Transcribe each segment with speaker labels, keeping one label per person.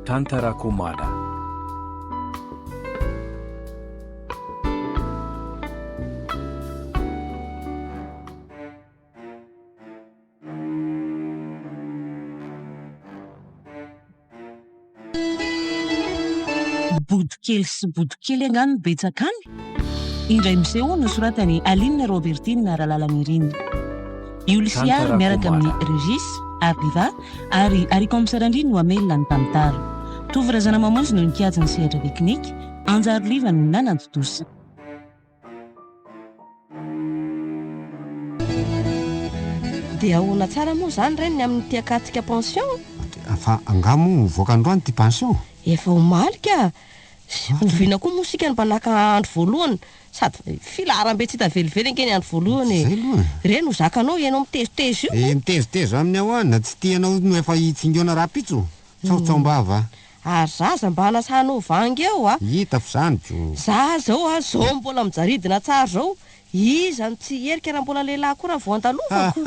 Speaker 1: Tantarako Mada.
Speaker 2: Bodokely sy bodokely angaha no betsaka any? Indray miseho nosoratan'i Aline Robertine Ralalanirina. Iolisiary miaraka amin'i Régis, Arliva ary Arikomsa Randria no hamelona ny tantara. Tovo Razanamamonjy no nikajy ny sehatra teknika, Anja Arliva no nanantontosa.
Speaker 3: Dia ahoana tsara moa izany re ny amin'ity akatsika pension?
Speaker 4: Fa angaha moa mivoaka androany ity pension?
Speaker 3: Efa omaly ka! Oviana koa moa isika no mba naka andro voalohany? Sady filaharam-be tsy hita velively ange ny andro voalohany e!
Speaker 4: Izay aloha e!
Speaker 3: Ireny ho zakanao ianao mitezotezo io.
Speaker 4: Eh, mitezotezo amin'ny ahoana? Tsy tianao no efa hitsingona rahampitso? Tsaotsaom-bava.
Speaker 3: Ary zaza mba anasanao vangy eo a!
Speaker 4: Hita f'izany ko.
Speaker 3: Za zao a, zao mbola mijaridina tsara zao, iza no tsy hiherika raha mbola lehilahy koa raha vao andalovako?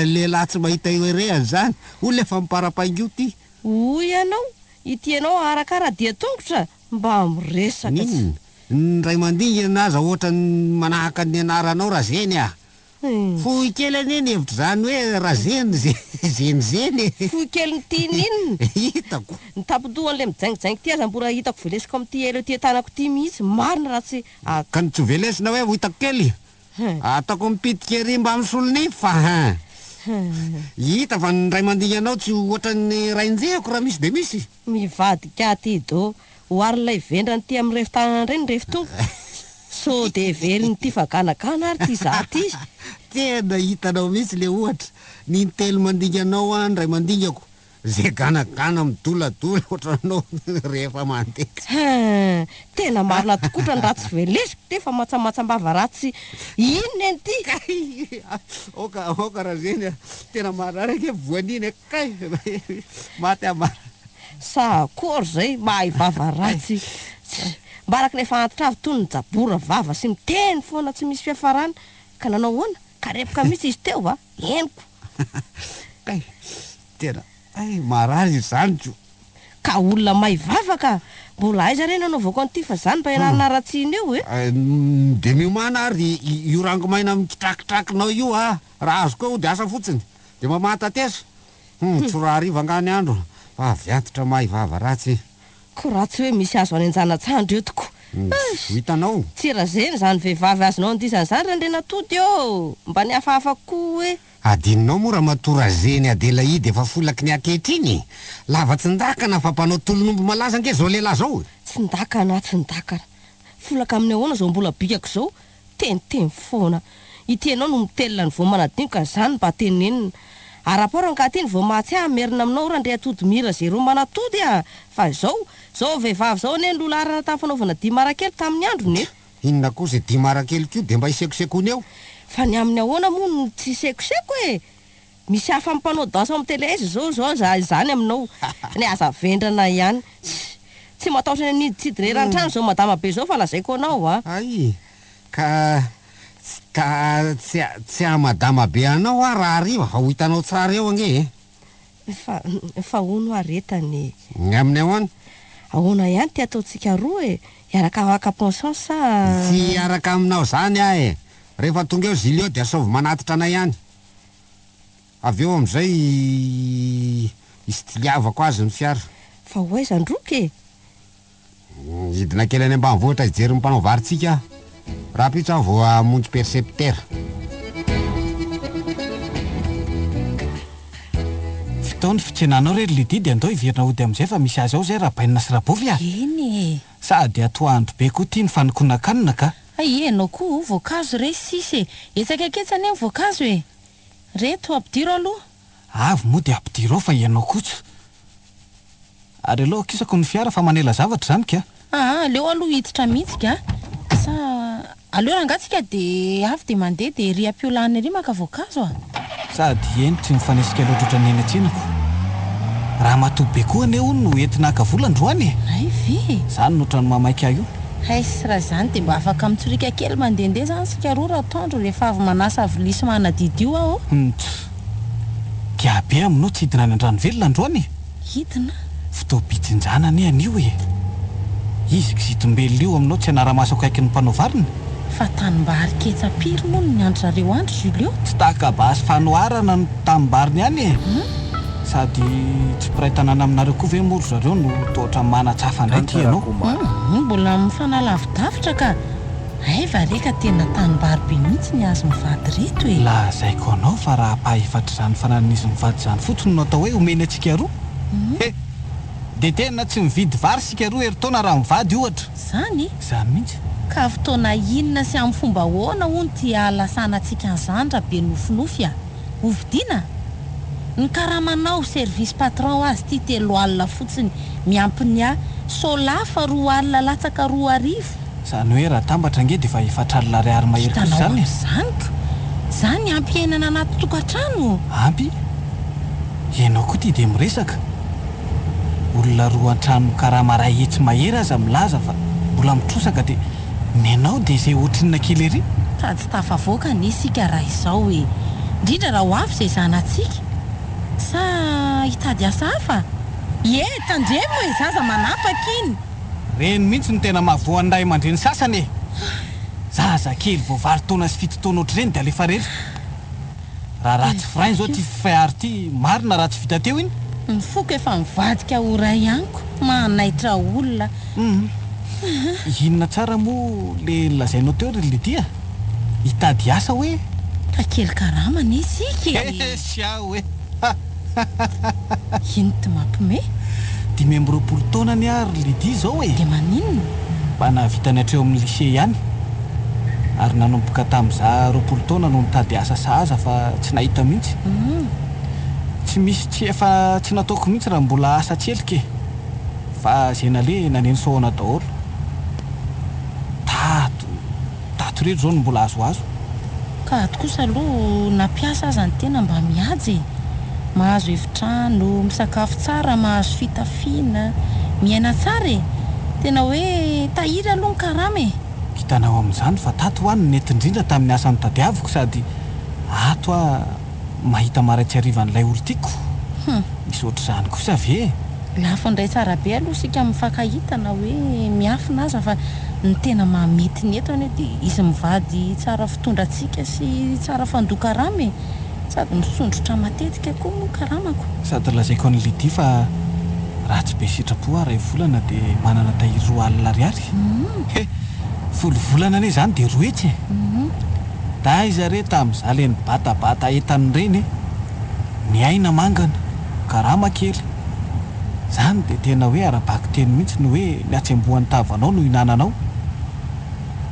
Speaker 4: Lehilahy tsy mahita iherehana izany, olona efa miparapaingo ty.
Speaker 3: Hoy ianao, ity ianao aharakara dia tongotra, mba miresaka tsy.
Speaker 4: N'inona? Ny ray mandingana aza ohatran'ny manahaka ny anaranao Razeny a! Fohy kely anie ny hevitr'izany hoe razeny zenizeny e!
Speaker 3: Fohy kely ny tiany inona?
Speaker 4: Hitako.
Speaker 3: Ny tampon-dohan'ilay mijaingijaingy ity aza mbola hitako velesiko amin'ity elo ety an-tanako ity mihitsy, marina raha tsy.
Speaker 4: Ka ny tsy ho velesina hoe ho hitako kely? Ataoko mipitika ery mba misolo-nify fa hein! Hita fa ny ray mandinga anao tsy ho ohatran'ny rain-jehiko raha misy dia misy.
Speaker 3: Mivadika aty do. Oharin'ilay vendrana ity amin'ny refy tanana indray ny refy tongotra. Sao dia heverin'ity fa ganagana ary ity za ity.
Speaker 4: Tena hitanao mihitsy le ohatra. Ny intelo mandinga anao aho ny ray mandingako. Ze ganagana midoladola ohatranao rehefa mandeha.
Speaker 3: Hein! Tena marina tokotra ny ratsy velesiko ity fa matsamatsa-mbava ratsy inona eny ity.
Speaker 4: Kay! Aoka aoka Razeny a! Tena marary ange voan'iny e! Kay! Maty aho marary.
Speaker 3: Sa akory izay mahay vava ratsy. Mba araka ny efa antitra avy toy ny jabora vava sy miteny foana tsy misy fiafarana. Ka nanao ahoana? Karepoka mihitsy izy teo a! Henoko.
Speaker 4: Kay! Tena hay marary izany ko!
Speaker 3: Ka olona mahay vava ka! Mbola aiza re nanaovako an'ity fa zany mba ialana ratsiny eo e!
Speaker 4: Dia miomàna ary io rangomaina mikitrakitrakinao io a! Raha azoko eo dia asa fotsiny! Dia mba mahatatesa! Hum, tsy raha hariva angaha ny andro fa avy antitra mahay vava ratsy.
Speaker 3: Ko raha tsy hoe misy azo any an-janatsandry eto ko.
Speaker 4: Ho hitanao.
Speaker 3: Tsy razena izany vehivavy azonao andihizana izany Randrianatody ô! Mba ny hafahafa koa hoe.
Speaker 4: Adinonao moa ramatoa Razeny Adelaide efa folaky ny ankehitriny e! Lava tsy ndakana fa mpanao tolon'omby malaza ange izao lehilahy izao e!
Speaker 3: Tsy ndakana tsy ndakana. Folaka amin'ny ahoana izao mbola bikako izao? Teniteny foana. Ity ianao no mitelina ny vao manadino ka zany mba tenenina. A rapport angaha ty ny vao mahatsiahy hamerina aminao Randriatody Mira zéro manatody a! Fa izao, izao vehivavy izao anie no laharana tamin'ny fanaovana dihy marakely tamin'ny androny e!
Speaker 4: Inona koa izay dihy marakely koa dia mba hisekosekoana eo?
Speaker 3: Fa ny amin'ny ahoana moa no tsy hisekoseko e! Misy hafa mpanao danse ao amin'ny télé aiza izao izao za izany aminao ny aza vendrana ihany tsy tsy matahotra ny haniditsidina eran'ny trano izao madama be izao fa lazaiko anao a.
Speaker 4: Hay ka ka tsy tsy hamadama be anao aho raha hariva fa ho hitanao tsara eo ange e.
Speaker 3: Fa fa hono hoa retany e.
Speaker 4: Ny amin'ny ahoana?
Speaker 3: Ahoana ihany ity ataontsika roa e? Hiaraka haka pension sa.
Speaker 4: Tsy hiaraka aminao izany aho e. Rehefa tonga eo Julio dia asaovy manatitra anay any. Avy eo amin'izay histiliavako azy ny fiara.
Speaker 3: Fa ho aiza androky e?
Speaker 4: Hidina kely any ambanivohitra hijery ny mpanao varintsika aho. Rahampitso aho vao hamonjy percepteur.
Speaker 5: Vitao ny fitsenanao re ry Lydie dia andao hiverina hody amin'izay fa misy azy ao izay Rabainina sy Rabovy a!
Speaker 6: Eny e!
Speaker 5: Sady atoandro be koa ity ny fanokonan-kanina ka!
Speaker 6: Hay enao koa o voankazo re sisa e! Etsy akaiky etsy anie ny voankazo e! Reto, ampidiro aloha!
Speaker 5: Avy moa dia ampidiro ao fa ianao koa tsy. Ary aleo akisako ny fiara fa manela zavatra izany ka!
Speaker 6: Aa aleo aloha hiditra mihitsy ka! Sa aleo rangaha tsika dia avy dia mandeha dia ery ampiolahana ery maka voankazo a!
Speaker 5: Sady eny tsy mifanesika loatra ohatran'ny eny an-tsena ko. Ramatoa be koa anie hono no entina haka vola androany e!
Speaker 6: Hay ve e!
Speaker 5: Zany no ohatran'ny mahamaika ahy io.
Speaker 6: Heiss, raha izany dia mba afaka mitsoriaka kely mandehandeha izany isika roa ratoandro rehefa avy manasa vilia sy manadidio io aho.
Speaker 5: Humm. Dia be aminao tsy hidina any Andranovelona androany e!
Speaker 6: Hidina?
Speaker 5: Fotoam-pijinjana anie anio e! Izy kizitim-belona io aminao tsy hanara-maso akaiky ny mpanao varina?
Speaker 6: Fa tanimbary ketsa piry moa no niandry zareo andry Julio?
Speaker 5: Tsy tahaka basy fanoharana ny tanimbariny any e! Sady tsy mpiray tanàna aminareo koa ve moa ry zareo no toa ohatran'ny manatsafa indray ity ianao?
Speaker 6: Humm mbola mifanalavitavitra ka! Hay va re ka tena tanimbary be mihitsy ny azy mivady reto e!
Speaker 5: Lazaiko anao fa raha ampahefatr'izany fananan'izy mivady izany fotsiny no atao hoe omeny antsika roa, he! Dia tena tsy mividy vary isika roa herintaona raha mivady ohatra.
Speaker 6: Izany?
Speaker 5: Izany mihitsy.
Speaker 6: Ka fotoana inona sy amin'ny fomba ahoana hono ity hahalasanantsika an'izany ra be nofinofy a? Hovidiana? Ny karamanao, service patron azy ity 30 fotsiny, miampy ny ahy, solafa 20 latsaka 2000.
Speaker 5: Izany hoe raha atambatra ange dia efa 40 ariary mahery kosa
Speaker 6: Hitanao
Speaker 5: izany e.
Speaker 6: amin'izany ko! Izany ampy hiainana anaty tokantrano?
Speaker 5: Ampy? Ianao koa ity dia miresaka. Olona roa an-trano mikarama 100 mahery aza milaza fa mbola mitrosaka dia ny anao dia izay ohatrinona kely ery?
Speaker 6: Sady tafavoaka anie isika raha izao e! Indrindra raha ho avy izay zanatsika. Sa hitady asa hafa? Ie, tandremo e! Zaza manapaka iny!
Speaker 5: Reny mihitsy no tena mahavoa ny ray aman-dreny sasany e! Zaza kely vao valo taona sy fito taona ohatr'ireny dia alefa irery. Raha ratsy frein zao ty fr ty, marina raha tsy vita teo iny?
Speaker 6: Ny foko efa mivadika ho ray amiko, manaitra olona.
Speaker 5: Humm. Inona tsara moa le nolazainao teo ry Lydia? Hitady asa hoe?
Speaker 6: Fa kely karama anie isika e!
Speaker 5: Esy aho e!
Speaker 6: Ino ty mampime?
Speaker 5: 25 taona anie aho ry Lydia izao e!
Speaker 6: Dia maninona?
Speaker 5: Mba nahavita ny hatreo amin'ny lycée ihany. Ary nanomboka tamin'izaho 20 taona no nitady asa sahaza fa tsy nahita mihitsy. Tsy misy tsy efa tsy nataoko mihitsy raha mbola asa tselika e! Fa izay naleha naneno sahona daholo. Tato, tato irery izao no mbola azoazo.
Speaker 6: Ka ato kosa aloha na mpiasa aza ny tena mba mihaja e! Mahazo efitrano, misakafo tsara, mahazo fitafiana, miaina tsara e! Tena hoe tahiry aloha ny karama e!
Speaker 5: Hitanao amin'izany fa tato ho aho no nety indrindra tamin'ny asa notadiaviko sady ato aho mahita marain-tsy hariva an'ilay olon-tiako. Misy ohatr'izany kosa ve e?
Speaker 6: Lafiny iray tsara be aloha isika mifankahita na hoe miafina aza fa ny tena mahamety ny eto anie dia izy mivady tsara fitondra antsika sy tsara fandoa karama e! Sady misondrotra matetika koa moa karamako.
Speaker 5: Sady lazaiko an'i Lydie fa raha tsy be sitrapo aho iray volana dia manana tahiry 20 ariary. He! Folo volana anie izany dia 200 e! Taiza re tamin'izaho le nibatabata entana ireny e! Ny aina mangana, karama kely. Izany dia tena hoe ara-bakiteny mihitsy ny hoe ny hatsembohan'ny tavanao no ihinananao.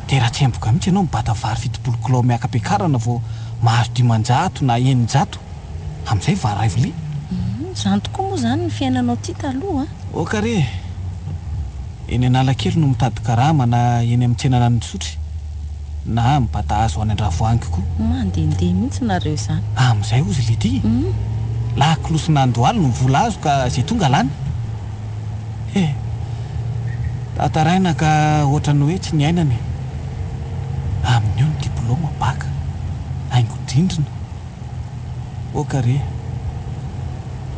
Speaker 5: Dia raha tsemboka mihitsy ianao mibata vary 70 kilao miaka-piakarana vao mahazo 500 na 600, amin'izay vary iray vilia.
Speaker 6: Izany tokoa moa izany ny fiainanao ity taloha a!
Speaker 5: Oka re! Eny Analakely no mitady karama na eny amin'ny tsenan'Anosotry na mibata hazo any Andravoahangy koa.
Speaker 6: Mandehandeha mihitsy nareo izany.
Speaker 5: Amin'izay hozy Lydie, lakolosy n'Andohalo no vola azo ka izay tonga lany. He! Tantaraina ka ohatran'ny hoe tsy niainana e! Amin'io ny diplaoma baka, haingon-drindrina. Oka re!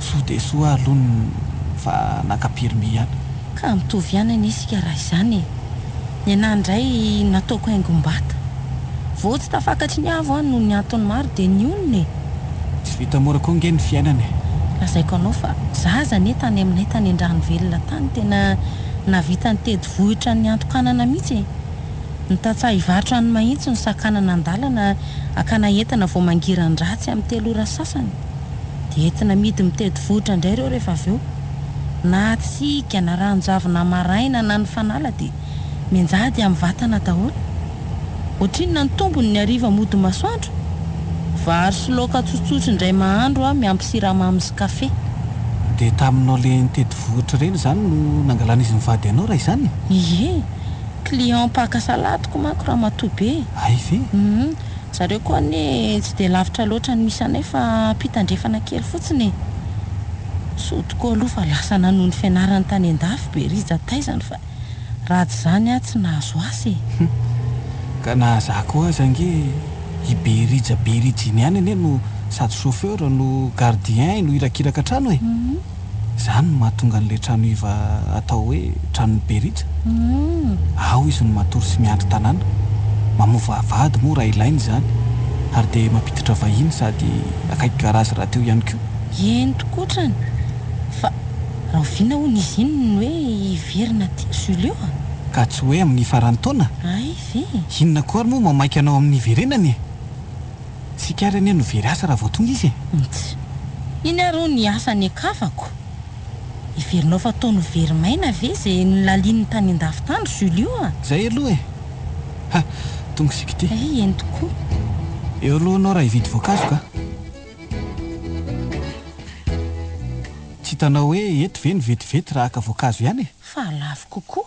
Speaker 5: Soa dia soa aloha ny fa naka permis ihany.
Speaker 6: Ka mitovy ihany anie isika raha izany e! Ny anah indray nataoko haingom-bata. Vao tsy tafakatry ny avo aho noho ny antony maro dia nionona e!
Speaker 5: Tsy vita mora koa ange ny fiainana e!
Speaker 6: Lazaiko anao fa zaza anie tany aminay tany Andranovelona tany tena nahavita nitety vohitra niantokanana mihitsy e! Ny tantsaha hivarotra any Mahitsy no sakanana an-dalana hakana entana vao mangiran-dratsy amin'ny telo ora sasany. Dia entina amidy mitety vohitra indray ireo rehefa avy eo. Na hatsiaka na ranon-javona maraina na ny fanala dia mianjady amin'ny vatana daholo. Ohatrinona ny tombony ny hariva mody masoandro? Vary sy laoka tsotsotra indray mahandro aho miampy siramamy sy kafe.
Speaker 5: Dia taminao le nitety vohitra ireny izany no nangalan'izy mivady anao raha izany e?
Speaker 6: Ie, client mpaka saladiko manko ramatoa be e.
Speaker 5: Hay ve?
Speaker 6: Hum, zareo koa anie tsy dia lavitra loatra ny misy anay fa ampitandrefana kely fotsiny e. Soa tokoa aloha fa lasa nanohy ny fianarany tany an-dafy be Rija taizany fa raha tsy izany aho tsy nahazo asa e.
Speaker 5: Hum, ka na za koa aza ange i be Rija be Rija iny ihany anie no sady chauffeur no gardien no irakiraka trano e. Izany no mahatonga an'ilay trano iva atao hoe tranon'i Berija. Ao izy no matory sy miandry tanàna. Mamoa vavahady moa raha ilaina izany. Ary dia mampiditra vahiny sady akaiky garazy rahateo ihany koa.
Speaker 6: Eny tokotrany. Fa rahoviana hono izy iny no hoe hiverina aty ry Julio a?
Speaker 5: Ka tsy hoe amin'ny faran'ny taona?
Speaker 6: Hay ve?
Speaker 5: Inona koa ary moa mamaika anao amin'ny hiverenany e? Isika ary anie no very asa raha vao tonga izy e!
Speaker 6: Ntsy. Iny ary hono ny asa niakavako. Heverinao fa ataony ho very maina ve izay nolalininy tany andafy tany ry Julio a?
Speaker 5: Izay aloha e! Ha! Tonga isika ity.
Speaker 6: Hay, eny tokoa.
Speaker 5: Eo aloha ianao raha hividy voankazo ka! Tsy hitanao hoe eto ve no vetivety raha haka voankazo ihany e?
Speaker 6: Fa lafo kokoa.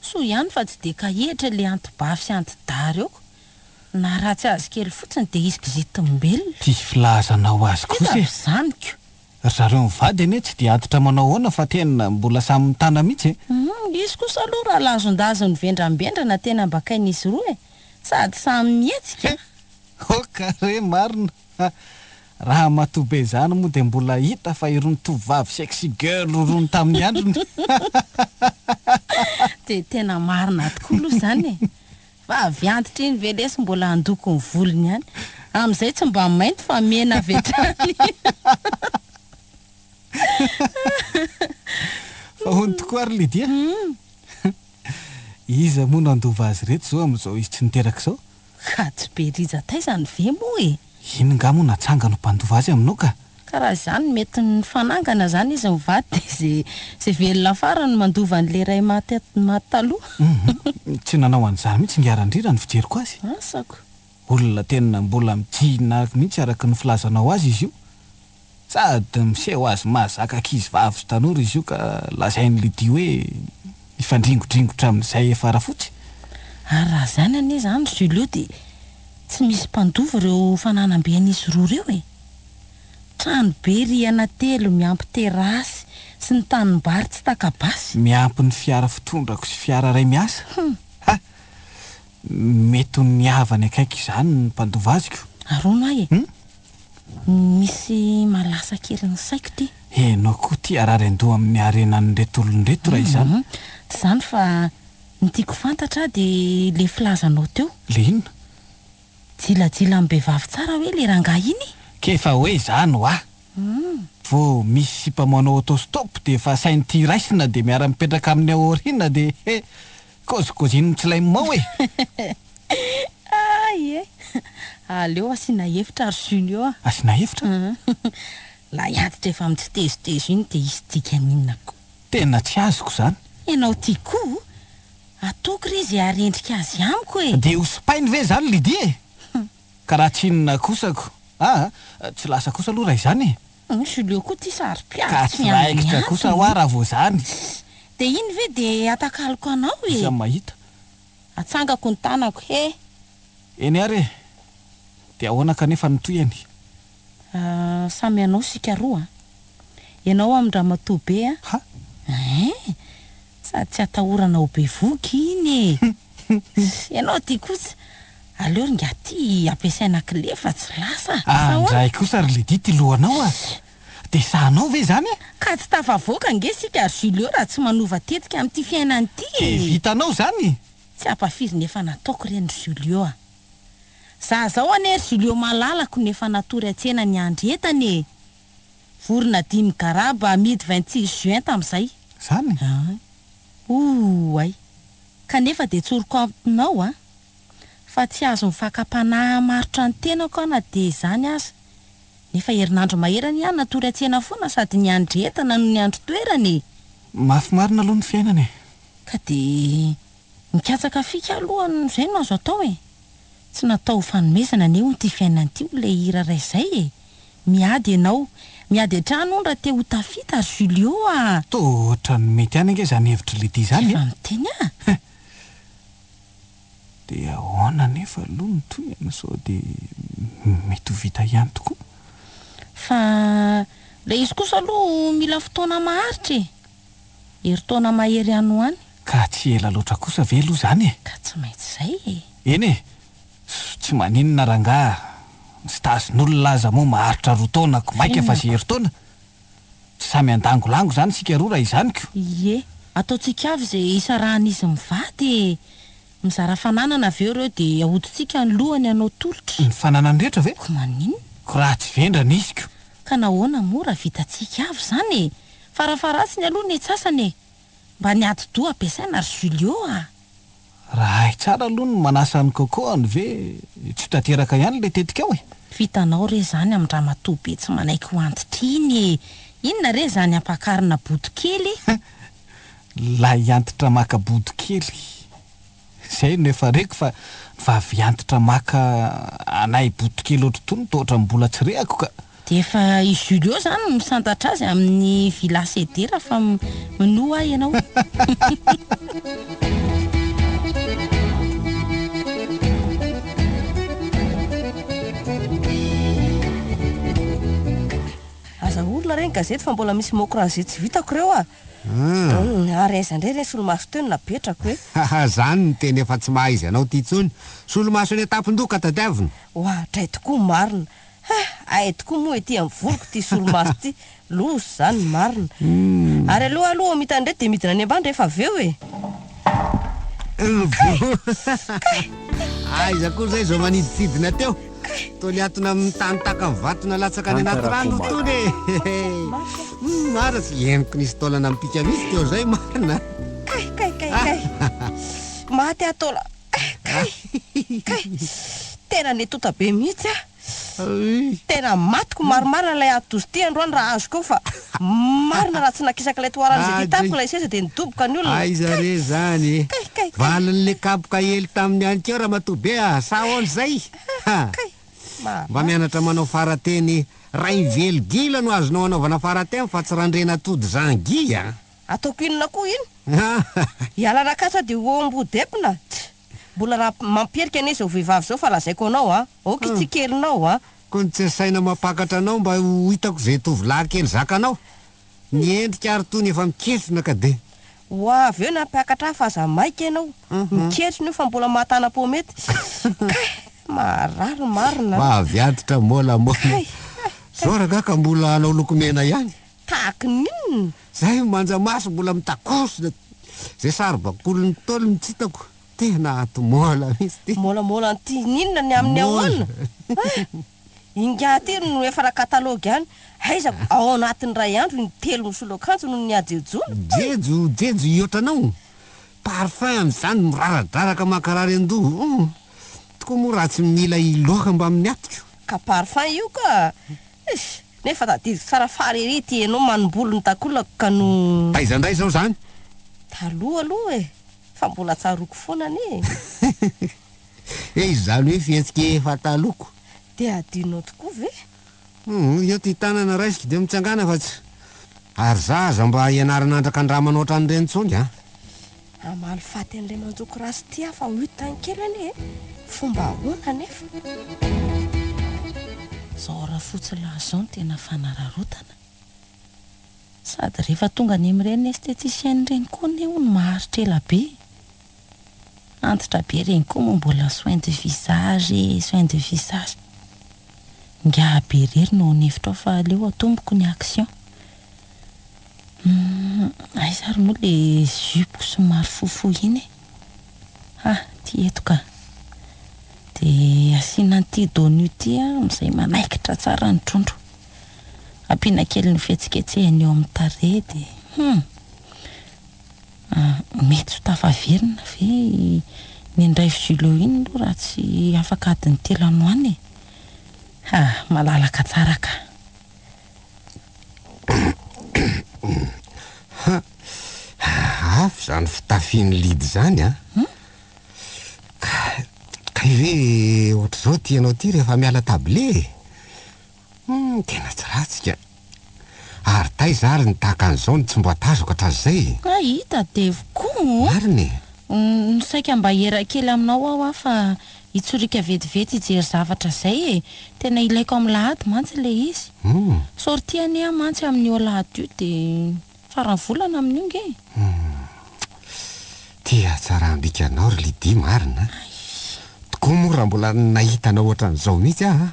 Speaker 6: Soa ihany fa tsy dia kahihitra ilay anti-bavy sy anti-dahy ireo. Na ratsy azy kely fotsiny dia izy kizitim-belona.
Speaker 5: Ty filazanao azy kosa e!
Speaker 6: Tena zaniko.
Speaker 5: Ry zareo mivady anie tsy dia antitra manao ahoana fa tena mbola samy mitana mihitsy e!
Speaker 6: Humm, izy kosa aloha raha lazondazon'ny vendrambendrana tena ambakain'izy roa e! Sady samy mihetsika.
Speaker 5: Ok re marina a! Raha matoa be izany moa dia mbola hita fa irony tovovavy sexy girl irony tamin'ny androny.
Speaker 6: Dia tena marina tokoa aloha izany e! Fa avy antitra iny ve lesy mbola handoko ny volony ihany? Amin'izay tsy mba mainty fa mena avy hatrany.
Speaker 5: Fa hono tokoa ary Lydia? Iza moa no handova azy ireto izao amin'izao izy tsy niteraka izao?
Speaker 6: Ka tsy be rija taizany ve moa e?
Speaker 5: Iny nga moa natsangana ho mpandova azy aminao ka?
Speaker 6: Ka raha izany mety nifanangana izany izy mivady dia ze ze velona farany no mandova an'le ray maty maty taloha.
Speaker 5: Hum, tsy nanao an'izany mihitsy ingahy Randria raha ny fijeriko azy.
Speaker 6: Asako.
Speaker 5: Olona tena mbola mijina mihitsy araka ny filazanao azy izy io. Sady miseho azy mahazaka ankizy vavy sy tanora izy io ka lazain'i Lydie hoe mifandringodringotra amin'izay efa rafotsy.
Speaker 6: Ary raha izany anie izany ry Julio dia tsy misy mpandova ireo fananam-ben'izy roa ireo e! Trano be rihana telo miampy terasy sy ny tanimbary tsy taka-basy.
Speaker 5: Miampy ny fiara fitondrako sy fiara iray miasa. Ha! Mety ho ny havany akaiky izany ny mpandova azy ko.
Speaker 6: Ary hono aho e! Misy mahalasa kely ny saiko ty.
Speaker 5: Enao koa ty harary an-doha amin'ny harenan'ireto olona ireto raha izany.
Speaker 6: Tsy izany fa ny tiako fantatra dia le filazanao teo.
Speaker 5: Le inona?
Speaker 6: Jilajila amin'ny behivavy tsara hoe le rangahy iny e?
Speaker 5: K'efa hoe izany hoa! Vao misy sipa manao auto stop dia efa asain'ity raisina dia miara-mipetraka aminy ao aoriana dia he! Kôzikôziny mitsilaimao e!
Speaker 6: Hay e! Aleo asiana hevitra ry Junio a!
Speaker 5: Asiana hevitra?
Speaker 6: Ilay antitra efa mitsitezotezo iny dia hisy dikany inona koa?
Speaker 5: Tena tsy azoko izany.
Speaker 6: Ianao ty koa! Ataoko re izay haharendrika azy amiko e!
Speaker 5: Dia ho sipainy ve izany Lydie e? Ka raha tsy inona kosa ko. Aa! Tsy lasa kosa aloha raha izany e!
Speaker 6: Julio koa ty saro-piaro
Speaker 5: Ka
Speaker 6: tsy
Speaker 5: tsy raikitra kosa hoa raha vao zany.
Speaker 6: Dia iny ve dia atakaloko anao e?
Speaker 5: Iza mahita.
Speaker 6: Atsangako ny tanako he.
Speaker 5: Eny ary e! Dia ahoana kanefa ny tohiny?
Speaker 6: Samy anao isika roa a! Ianao amin-dramatoa be a!
Speaker 5: Ha?
Speaker 6: Hein! Sady tsy atahorana ho bevohoka iny e! Ianao ty kosa, aleo ry ngahy ty ampiasaina kle fa tsy lasa a! Sa ahoana?
Speaker 5: Andray kosa ry Lydie ty lohanao a! Dia sahanao ve izany e?
Speaker 6: Ka tsy tafavoaka ange isika ry Julio raha tsy manova tetika amin'ity fiainana ity e!
Speaker 5: Dia vitanao izany?
Speaker 6: Tsy hampafiry ny efa nataoko ireny ry Julio a! Za zao anie ry Julio malalako no efa natory an-tsena niandry entana e! Vorona dimy garaba amidy 26 juin tamin'izay.
Speaker 5: Zany?
Speaker 6: An! Oay! Kanefa dia tsoriko aminao an! Fa tsy azon'ny fakam-panahy hamarotra ny tenako aho na dia izany aza. Nefa herinandro mahery anie aho natory an-tsena foana sady niandry entana no niandry toerana e!
Speaker 5: Mafy marina aloha ny fiainana e!
Speaker 6: Ka dia mikatsaka fika aloha izay no azo atao e! Tsy natao ho fanomezana anie hono ity fiainana ity hoy ilay hira iray izay e! Miady ianao. Miady hatrany hono raha te ho tafita ry Julio a!
Speaker 5: Toa ohatran'ny mety ihany ange izany hevitr'i Lydie izany e!
Speaker 6: Efa miteny aho.
Speaker 5: Dia ahoana anefa aloha ny tohiny sao dia mety ho vita ihany tokoa?
Speaker 6: Fa ilay izy kosa aloha mila fotoana maharitra e! Herintaona mahery any ho any.
Speaker 5: Ka tsy ela loatra kosa ve aloha izany e?
Speaker 6: Ka tsy maintsy izay e!
Speaker 5: Eny e! Tsy maninona rangaha, ny stage-n'olona aza moa maharitra roa taona ko maika fa ze herintaona. Samy handangolango izany isika roa raha izany ko!
Speaker 6: Ie, ataontsika avy izay hisarahan'izy mivady e! Mizara fananana avy eo ireo dia ahodintsika ny lohany hanao tolotra.
Speaker 5: Ny fananany rehetra ve?
Speaker 6: Ko maninona?
Speaker 5: Ko raha tsy vendrana izy ko!
Speaker 6: Ka nahoana moa raha vitantsika avy izany e! Farafaharatsiny aloha ny antsasany e! Mba ny atidoha ampiasaina ry Julio a!
Speaker 5: Raha hay tsara aloha ny manasa an'i Coco any ve tsy ho tanteraka ihany ilay tetikao e?
Speaker 6: Vitanao re izany amin-dramatoa be tsy manaiky ho antitra iny e! Inona re izany ampakarina bodo kely e?
Speaker 5: Lahy antitra maka bodo kely. Izay no efa reko fa vavy antitra maka anay bodo kely ohatr'itony toa ohatran'ny mbola tsy rehako ka.
Speaker 6: Dia efa i Julio izany no misantatra azy amin'ny Villa Cedera fa minoa ahy ianao.
Speaker 3: Aza orina re ny gazety fa mbola misy mot croisé tsy vitako ireo a! Ary aiza indray ireny solomaso teo no napetrako e?
Speaker 4: Haha, zany ny teny efa tsy maha izy anao ty intsony. Solomaso eny an-tampon-doha ka tadiavina.
Speaker 3: Oadray tokoa marina. Ha, hay tokoa moa ety amin'ny voloko ity solomaso ity. Loza izany marina. Ary aleo aloha hamita an'ireto dia midina any ambany rehefa avy eo e.
Speaker 4: Kay! Aiza koa izay izao manidintsidina teo? Toa niatona amin'ny tany tahaka ny vato nalatsaka any anaty rano itony e! Marina tsy henoko nisy taolana mipika mihitsy teo izay marina.
Speaker 3: Kay kay kay kay! Maty aho taola. Kay! Kay! Tena netota be mihitsy aho. Tena matiko marimarina ilay atidoza ity androany raha azoko eo fa marina raha tsy nakisaka ilay toharana izay ity tamiko ilay seza dia nidoboka ny olona.
Speaker 4: Aiza re izany e!
Speaker 3: Kay kay kay!
Speaker 4: Valin'ilay kapoka hely tamin'ny anikeo ramatoa be a! Sa ahoana izay? Ha!
Speaker 3: Kay!
Speaker 4: Mba mianatra manao farateny Rainivelo gila no azonao anaovana farateny fa tsy Randrianatody Jean Guy a!
Speaker 3: Ataoko inona koa iny? Hiala rakasa dia ho eo ambodepina? Tch! Mbola raha mampiherika anie izao vehivavy izao fa lazaiko anao a! Ok tsy kelinao a!
Speaker 4: Koa ny tsy asaina mampakatra anao mba ho hitako izay tovolahy kely zakanao. Ny endrika ary tony efa miketrona ka dia.
Speaker 3: Ho avy eo ny hampiakatra ahy fa aza maika ianao. Miketrona io fa mbola mahatana pomety. Kay! Maharary marina a!
Speaker 4: Vavy antitra môlamôla.
Speaker 3: Kay!
Speaker 4: Zao rangah ka mbola hanao lokomena ihany.
Speaker 3: Tahaky ny inona?
Speaker 4: Zay manja maso mbola mitakosona. Zay saribakolin'ny Ntaolo no tsy hitako. Tena ato môla mihitsy ty.
Speaker 3: Môlamôla an'ity n'inona ny amin'ny ahoana? Eh! Ingahy ty no efa ra-katalogy any. Aiza ko ao anatin'ny iray andro in-telo misolo akanjo noho ny hajejoana?
Speaker 4: Jejo jejo hihoatra anao. Parfum amin'izany miraradraraka mankarary an-doha. Hum! Tokoa moa raha tsy mila hiloaka mbamin'ny atiko.
Speaker 3: Ka parfum io ka! Eish! Nefa tadidiko tsara faly ery ity enao manimbolo ny takolako ka no.
Speaker 4: Taiza indray izao izany?
Speaker 3: Taloha aloha e! Fa mbola tsaroako foana anie e!
Speaker 4: He izany hoe fihetsika efa taloha ko.
Speaker 3: Dia adinonao tokoa ve?
Speaker 4: Hum, eo ty tanana raisiko dia mitsangana fa tsy. Ary za aza mba ianarana andrakandramana ohatran'ireny intsony a!
Speaker 3: Hamaly faty an'ilay manjoko ratsy ity aho fa ho hitany kely anie e! Fomba ahoana anefa?
Speaker 6: Zao rafotsy lahy zao no tena fanararaotana. Sady rehefa tonga any amin'ireny esthéticienne ireny koa anie hono maharitra ela be. Antitra be ireny koa moa mbola soin de visage e, soin de visage. Ingahy be irery no ao an'efitra ao fa aleo atomboko ny action. Humm, aiza ary moa le jupe-ko somary fohifohy iny e? Ha, ty eto ka. De asiana an'ity dos nu ty amin'izay manaikitra tsara ny trondro. Ampiana kely ny fihetsiketsehiny eo amin'ny tarehy dia hum! Mety ho tafaverina ve ny indray Julio iny aloha raha tsy afaka adiny telo any ho any e? Ha! Malalaka tsara ka!
Speaker 4: Ha! Hafa izany fitafian'i Lidy izany an! Kay ve ohatr'izao ity ianao ity rehefa miala table e? Humm tena tsy ratsy ka! Ary taiza ary ny tahaka an'izao no tsy mba tazako hatrazizay e?
Speaker 6: Hay hita devo koa o!
Speaker 4: Marina e!
Speaker 6: Humm saika mba hiera kely aminao aho fa hitsoriaka vetivety hijery zavatra zay e! Tena ilaiko amin'ny lahady mantsy ilay izy.
Speaker 4: Humm.
Speaker 6: Sortie anie aho mantsy amin'io alahady io dia faran'ny volana amin'io nge e!
Speaker 4: Humm. Ty hatsaram-bikanao ry Lydie marina a! Tokoa moa raha mbola nahita anao ohatran'izao mihitsy aho a!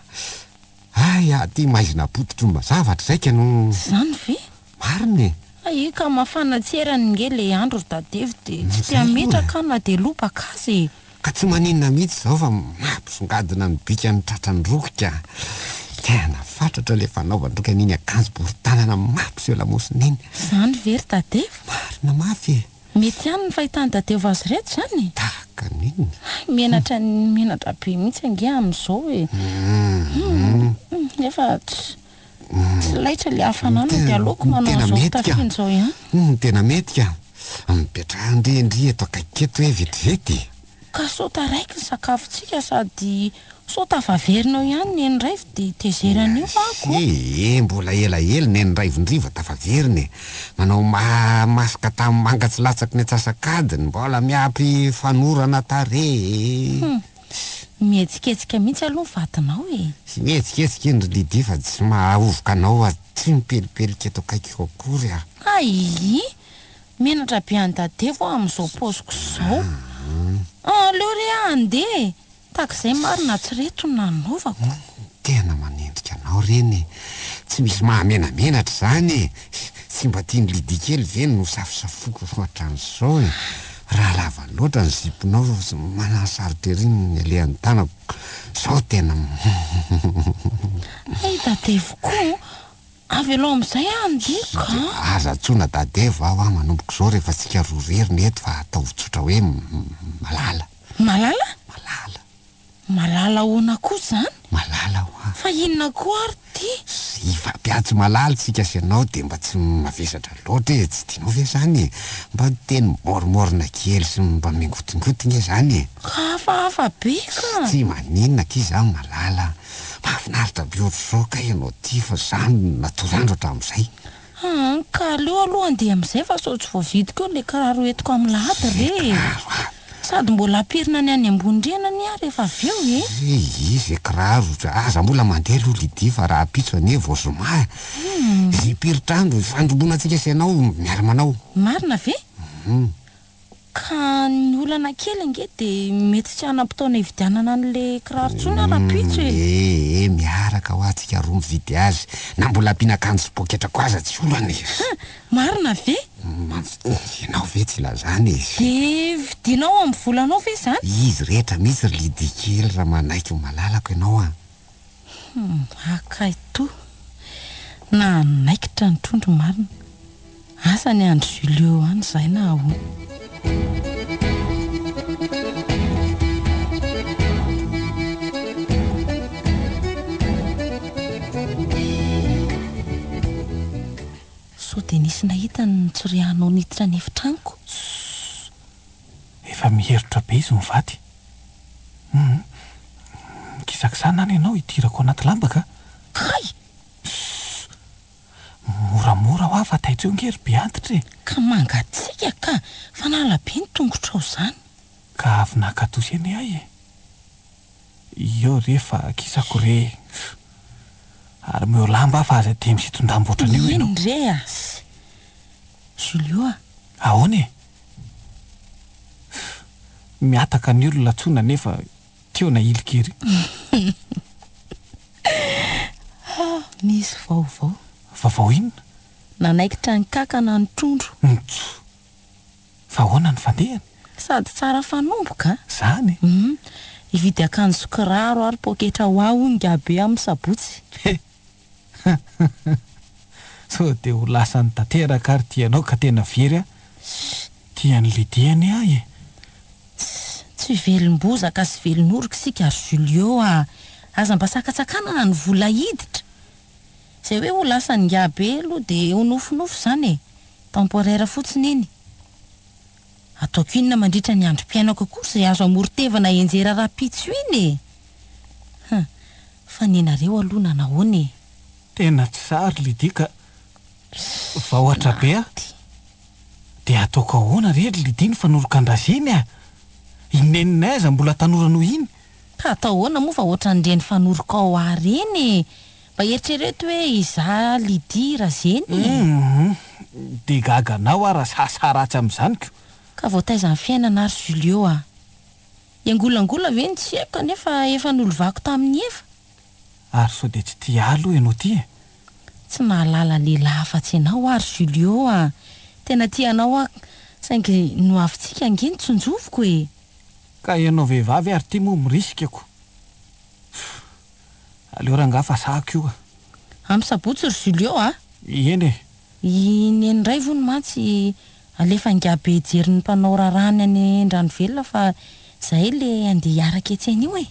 Speaker 4: Hay aty maizina pototry ny mazava hatrizay ka no.
Speaker 6: Zany ve?
Speaker 4: Marina e!
Speaker 6: Hay ka mafana tsy erany nge le andro ry Dadevy de tsy te hametraka aho na de lobaka aza e!
Speaker 4: Ka tsy maninona mihitsy izao fa mampisongadina ny bikan'ny tratran'ny roky ka! Tena fatratra le fanaovan-droky an'iny akanjo bory tanana mampiseho lamosina iny!
Speaker 6: Izany ve ry Dadevy?
Speaker 4: Marina mafy e!
Speaker 6: Mety ihany ny fahitan'i Dadevy azy ireto izany e!
Speaker 4: Tahaka ny inona?
Speaker 6: Hay menatra menatra be mihitsy ange amin'izao e! Hum! Nefa tsy. Tsy laitra le hafanana dia aleoko manao an'izao fitafiana izao ihany.
Speaker 4: Humm tena mety ka! Mipetraha ndry ndry eto akaiky eto hoe vetivety e!
Speaker 6: Ka sao taraiky ny sakafontsika sady sao tafaverina eo ihany Neny Raivo dia tezerana eo ako.
Speaker 4: Ee mbola elaela Neny Raivo ndry vao tafaverina e! Manao ma masaka tanimanga tsy latsaky ny antsasak'adiny mbola miampy fanorana tarehy e!
Speaker 6: Humm Mihetsiketsika mihitsy aloha ny vadinao e!
Speaker 4: Tsy mihetsiketsika iny ry Lydie fa tsy mahahovoka anao aho, tsy mipelipelika eto akaikiko akory aho.
Speaker 6: Ayy! Menatra be an'i Dadevo aho amin'izao paoziko izao. Aleo re aho handeha e! Tahaka izay marina tsy reto no nanaovako.
Speaker 4: Tena manendrika anao reny e! Tsy misy mahamenamenatra izany e! Tsy mba tian'i Lydie kely ve ny nosafosafoiko ohatran'izao e! Raha lava loatra ny ziponao manasarotra ery ny alehan'ny tanako izao tena
Speaker 6: Hay Dadevo koa! Avelao amin'izay aho handeha ka!
Speaker 4: Aza antsoina Dadevo aho manomboka izao rehefa tsika roa irery no eto fa ataovy tsotra hoe Malala.
Speaker 6: Malala?
Speaker 4: Malala.
Speaker 6: Malala ahoana koa izany?
Speaker 4: Malala hoa.
Speaker 6: Fa inona koa ary ity?
Speaker 4: Hifampiantso malala tsika sy ianao dia mba tsy mavesatra loatra e, tsy tianao ve izany e? Mba miteny môrimôrina kely sy mba mingotingoty nge izany e!
Speaker 6: Ka hafahafa be ka!
Speaker 4: Tsy maninona akia izany Malala a! Mahafinaritra be ohatr'izao kay ianao ity fa izaho no natory andro hatramin'izay.
Speaker 6: Haa, ka aleo aloha handeha amin'izay fa sao tsy voavidiko eo ilay kiraro entiko amin'ny lahady re e! Sady mbola hampirina ny any ambony rihana anie aho rehefa avy eo e!
Speaker 4: Izy e kiraro, aza mbola mandeha aloha Lydie fa rahampitso anie vao zoma e! Impiry-trano ifandrombonantsika sy ianao miara-manao.
Speaker 6: Marina ve? Ka ny olana kely ange dia mety tsy hanam-potoana hividianana an'ilay kiraro intsony aho rahampitso e!
Speaker 4: Ee, miaraka hoa tsika roa mividy azy, na mbola ampiana akanjo sy poketra koa aza tsy olana e!
Speaker 6: Marina ve?
Speaker 4: Ianao ve tsy ilazana e!
Speaker 6: Dia vidianao amin'ny volanao ve izany?
Speaker 4: Izy rehetra mihitsy ry Lydie kely raha manaiky ho malalako ianao an!
Speaker 6: Hum, akay toa. Nanaikitra ny trondro marina. Asa ny andry Julio any izay na ahoana. Sao dia nisy nahita ny nitsoriahanao niditra ny efitranoko?
Speaker 5: Sss! Efa miherotra be izy mivady. Hum! Mikisakisana any ianao hidirako anaty lamba ka!
Speaker 6: Kay!
Speaker 5: Sss! Moramora hoa fa taitra eo nge ry be antitra e!
Speaker 6: Ka mangatsiaka ka! Fanala be ny tongotrao izany.
Speaker 5: Ka avy naka douche anie ahy e! Io re fa kisako re e! Ary omeo lamba aho fa aza dia misinton-damba ohatran'io ianao.
Speaker 6: Iny re a! Julio a!
Speaker 5: Ahoana e? Mihataka ny olona antsoina nefa teo nahilika ery.
Speaker 6: Misy vaovao.
Speaker 5: Vaovao inona?
Speaker 6: Nanaikitra ny kankana ny trondro.
Speaker 5: Ntso! Fa ahoana ny fandehany?
Speaker 6: Sady tsara fanomboka a!
Speaker 5: Zany?
Speaker 6: Hum! Hividy akanjo sy kiraro ary poketra ho ahy hono Gabe amin'ny sabotsy.
Speaker 5: He! Sao dia ho lasany tanteraka ary ity anao ka tena very a! Tian'i Lydie anie ahy e!
Speaker 6: Tsy velom-bozaka sy velon'oroko isika ry Julio a! Aza mba sakatsakanana ny vola hiditra! Izay hoe ho lasan'i Gabe aloha dia ho nofinofy izany e! Temporaire fotsiny iny. Ataoko inona mandritra ny androm-piainako akory izay azo amoron-tevana enjera rahampitso iny e! Hum! Fa nenareo aloha nanahoana e?
Speaker 5: Tena tsy sahy ry Lydie ka! Vahotra be aho! Dia ataoko ahoana re ry Lydie ny fanoroka an-dRazeny a! I neninay aza mbola tanora noho iny!
Speaker 6: Ka atao ahoana moa fa ohatran'ireny fanorokao ahy ireny e! Mba eritrereto hoe izaho Lydie Razeny e!
Speaker 5: Humm! Dia gaga anao aho raha sahasaha ratsy amin'izany ko!
Speaker 6: Ka voataizan'ny fiainana ary Julio a! Hiangolangola ve ny tsy haiko kanefa efa nolovako tamin'i Eva?
Speaker 5: Ary sao dia tsy tia ahy aloha ianao ity e?
Speaker 6: Tsy nahalala lehilahy afa-tsy ianao aho ry Julio a! Tena tia anao aho saingy ny hoavintsika ange no tsinjoviko e!
Speaker 5: Ka ianao vehivavy ary ity moa mirisika ko! Pff! Aleo rangahy fa sahako io a!
Speaker 6: Amin'ny sabotsy ry Julio a!
Speaker 5: Eny e!
Speaker 6: I Neny indray vony mantsy alefa ingahy be hijery ny mpanao raharahany any Andranovelona fa zahay le handeha hiaraka etsy anio e!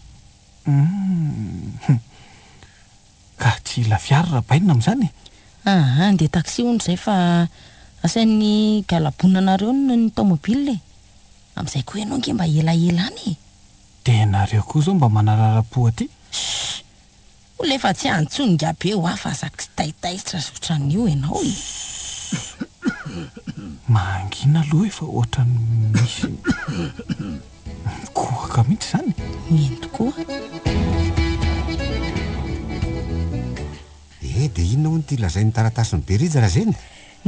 Speaker 5: Humm! Ka tsy hila fiara Rabainina amin'izany e?
Speaker 6: Aa, handeha taxi hono izay fa asain'ny galabonanareo ny taomobile e! Amin'izay koa ianao ange mba elaela any e!
Speaker 5: Dia nareo koa izao mba manarara-po aty?
Speaker 6: Shh! Olona efa tsy any intsony ingahy be hoa fa aza kitaitaitra ohatran'io ianao e!
Speaker 5: Shh! Mangina aloha e fa ohatran'ny misy mikohaka mihitsy izany e!
Speaker 6: Eny tokoa.
Speaker 4: Eh dia inona hono ity lazain'ny taratasin'i Berija Razena?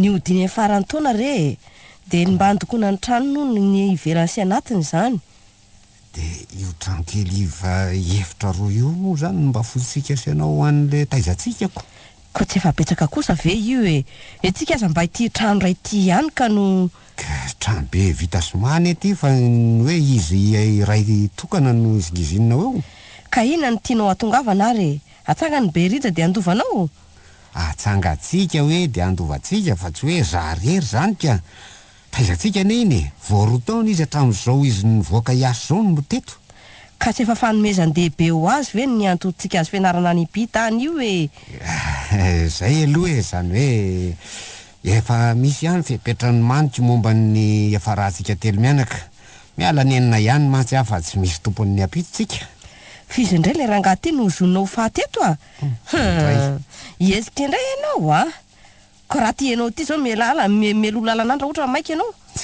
Speaker 3: Ny hodiany amin'ny faran'ny taona re e! Dia ny mba handokoana ny trano hono ny ivelany sy anatiny izany.
Speaker 4: Dia io trano kely iva efitra roa io moa izany no mba fointsika sy ianao ho an'ilay taizantsika ko.
Speaker 3: Koa tsy efa betsaka kosa ve io e! Etsika aza mba ity trano iray ity ihany ka no.
Speaker 4: Ka trano be vita soma anie ity fa ny hoe izy iray tokana no izingizinina eo.
Speaker 3: Ka inona no tianao hatongavana ary e? Atsangany be rija dia handovanao?
Speaker 4: Atsangantsika hoe dia handovantsika fa tsy hoe za rery izany ka. Taizantsika anie iny e! Vao roa taona izy hatramin'izao izy nivoaka hiasa izao no teto.
Speaker 3: Ka tsy efa fanomezan-dehibe ho azy ve ny niantoantsika azy fianarana any am-pita any io e!
Speaker 4: Izay aloha e! Izany hoe efa misy ihany fepetra nomaniko momba ny hiafarantsika telo mianaka. Miala nenina ihany mantsy aho fa tsy misy tompon'ny ampitso tsika.
Speaker 3: F'iza indray ilay rangahy ity no hozonina ho faty eto a! Hum! Hihetsika indray ianao a! Ko raha ty enao ty zao mialala mialoha lalana any raha ohatra maika enao.
Speaker 4: Tch!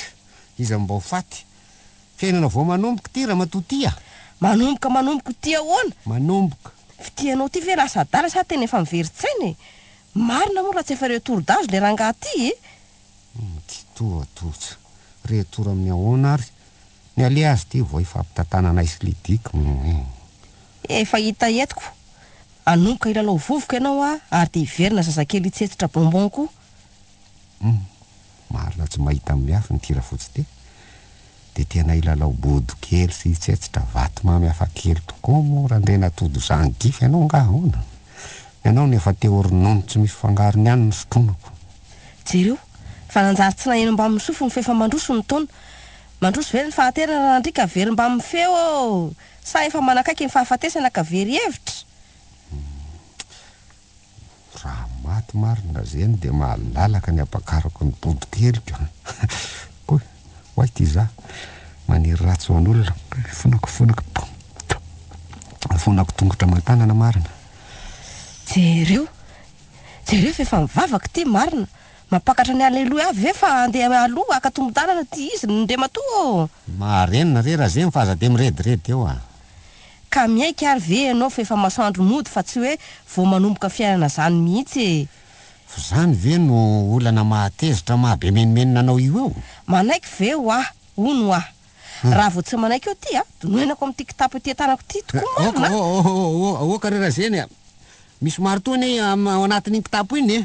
Speaker 4: Iza no mba ho faty? Fiainana vao manomboka ity ramatoa ty a!
Speaker 3: Manomboka manomboka ity ahoana?
Speaker 4: Manomboka.
Speaker 3: F'ity enao ty ve lasa adala sa tena efa miverin-tsaina e? Marina moa raha tsy efa retour d'âge le rangahy ty e!
Speaker 4: Humm ty toa tojo. Retour amin'ny ahoana ary? Ny aleha azy ity vao hifampitantananay sy Lydie ko.
Speaker 3: Efa hita etiko. Hanomboka hilalao vovoka ianao a, ary dia hiverina zazakely hitsetsitra bonbon koa.
Speaker 4: Humm, marina tsy mahita miafina ity rafotsy ity. Dia tena hilalao bodo kely sy hitsetsitra vatomamy hafakely tokoa moa Randrianatodo zany gify ianao angaha ahoana? Ny anao no efa te-ho ronono tsy misy fangarony ihany no sotroinako.
Speaker 3: Jereo, fa nanjary tsy naheno mbamin'ny sofiny f'efa mandroso ny taona. Mandroso ve ny fahaterana Ranandria ka very mbamin'ny feo ô! Sa efa manakaiky ny fahafatesana ka very hevitra?
Speaker 4: Raha maty marina zeny dia mahalalaka ny hampakarako ny bodokeliko an! Koy, oay ty za maniry ratsy ho an'olona, fonako fonako fonako tongotra aman-tanana marina.
Speaker 3: Jereo, jereo fa efa mivavaka ity marina, mampakatra ny aleloia avy ve fa andeha aloha haka tombon-dalana ity izy Ndrematoa ô!
Speaker 4: Maharenina re Razemy fa aza dia mirediredy eo a!
Speaker 3: Ka miaiky ary ve ianao fa efa masoandro mody fa tsy hoe vao manomboka fiainana zany mihitsy e!
Speaker 4: F'izany ve no olana mahatezitra maha be menomenona anao io eo?
Speaker 3: Manaiky ve hoa hono hoa? Raha vao tsy manaiky eo ty a, donoinako amin'ity kitapo ety an-tanako ity tokoa marina a!
Speaker 4: Aoka re Razeny a! Misy maritoa anie ao anatin'iny kitapo iny e!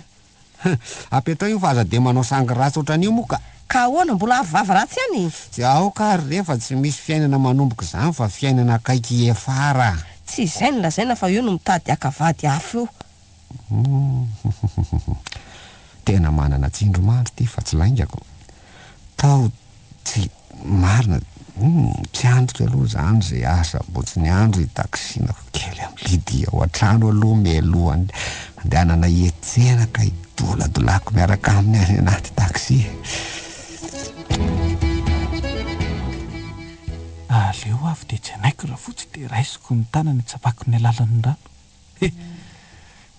Speaker 4: Apetrao io fa aza dia manao sangy ratsy ohatran'io moa ka.
Speaker 3: Ka ahoana, mbola avy vava ratsy ihany?
Speaker 4: Tsy aoka ary re fa tsy misy fiainana manomboka izany fa fiainana akaiky hiafara.
Speaker 3: Tsy izay no lazaina fa eo no mitady haka vady hafa eo.
Speaker 4: Humm. Tena manana tsindrimandry ity fa tsy laingako. Tao tsy marina humm tsy andriko aloha izany izay asabotsy ny andro hitaksiana kely amin'i Lydia ao an-trano aloha mialohan'ny handehanana hiantsena ka hidoladolako miaraka aminy any anaty taxi.
Speaker 5: Aleo avy dia tsenaiko Rafotsy dia raisiko ny tanany hitsapako ny alalan'ny rano. He!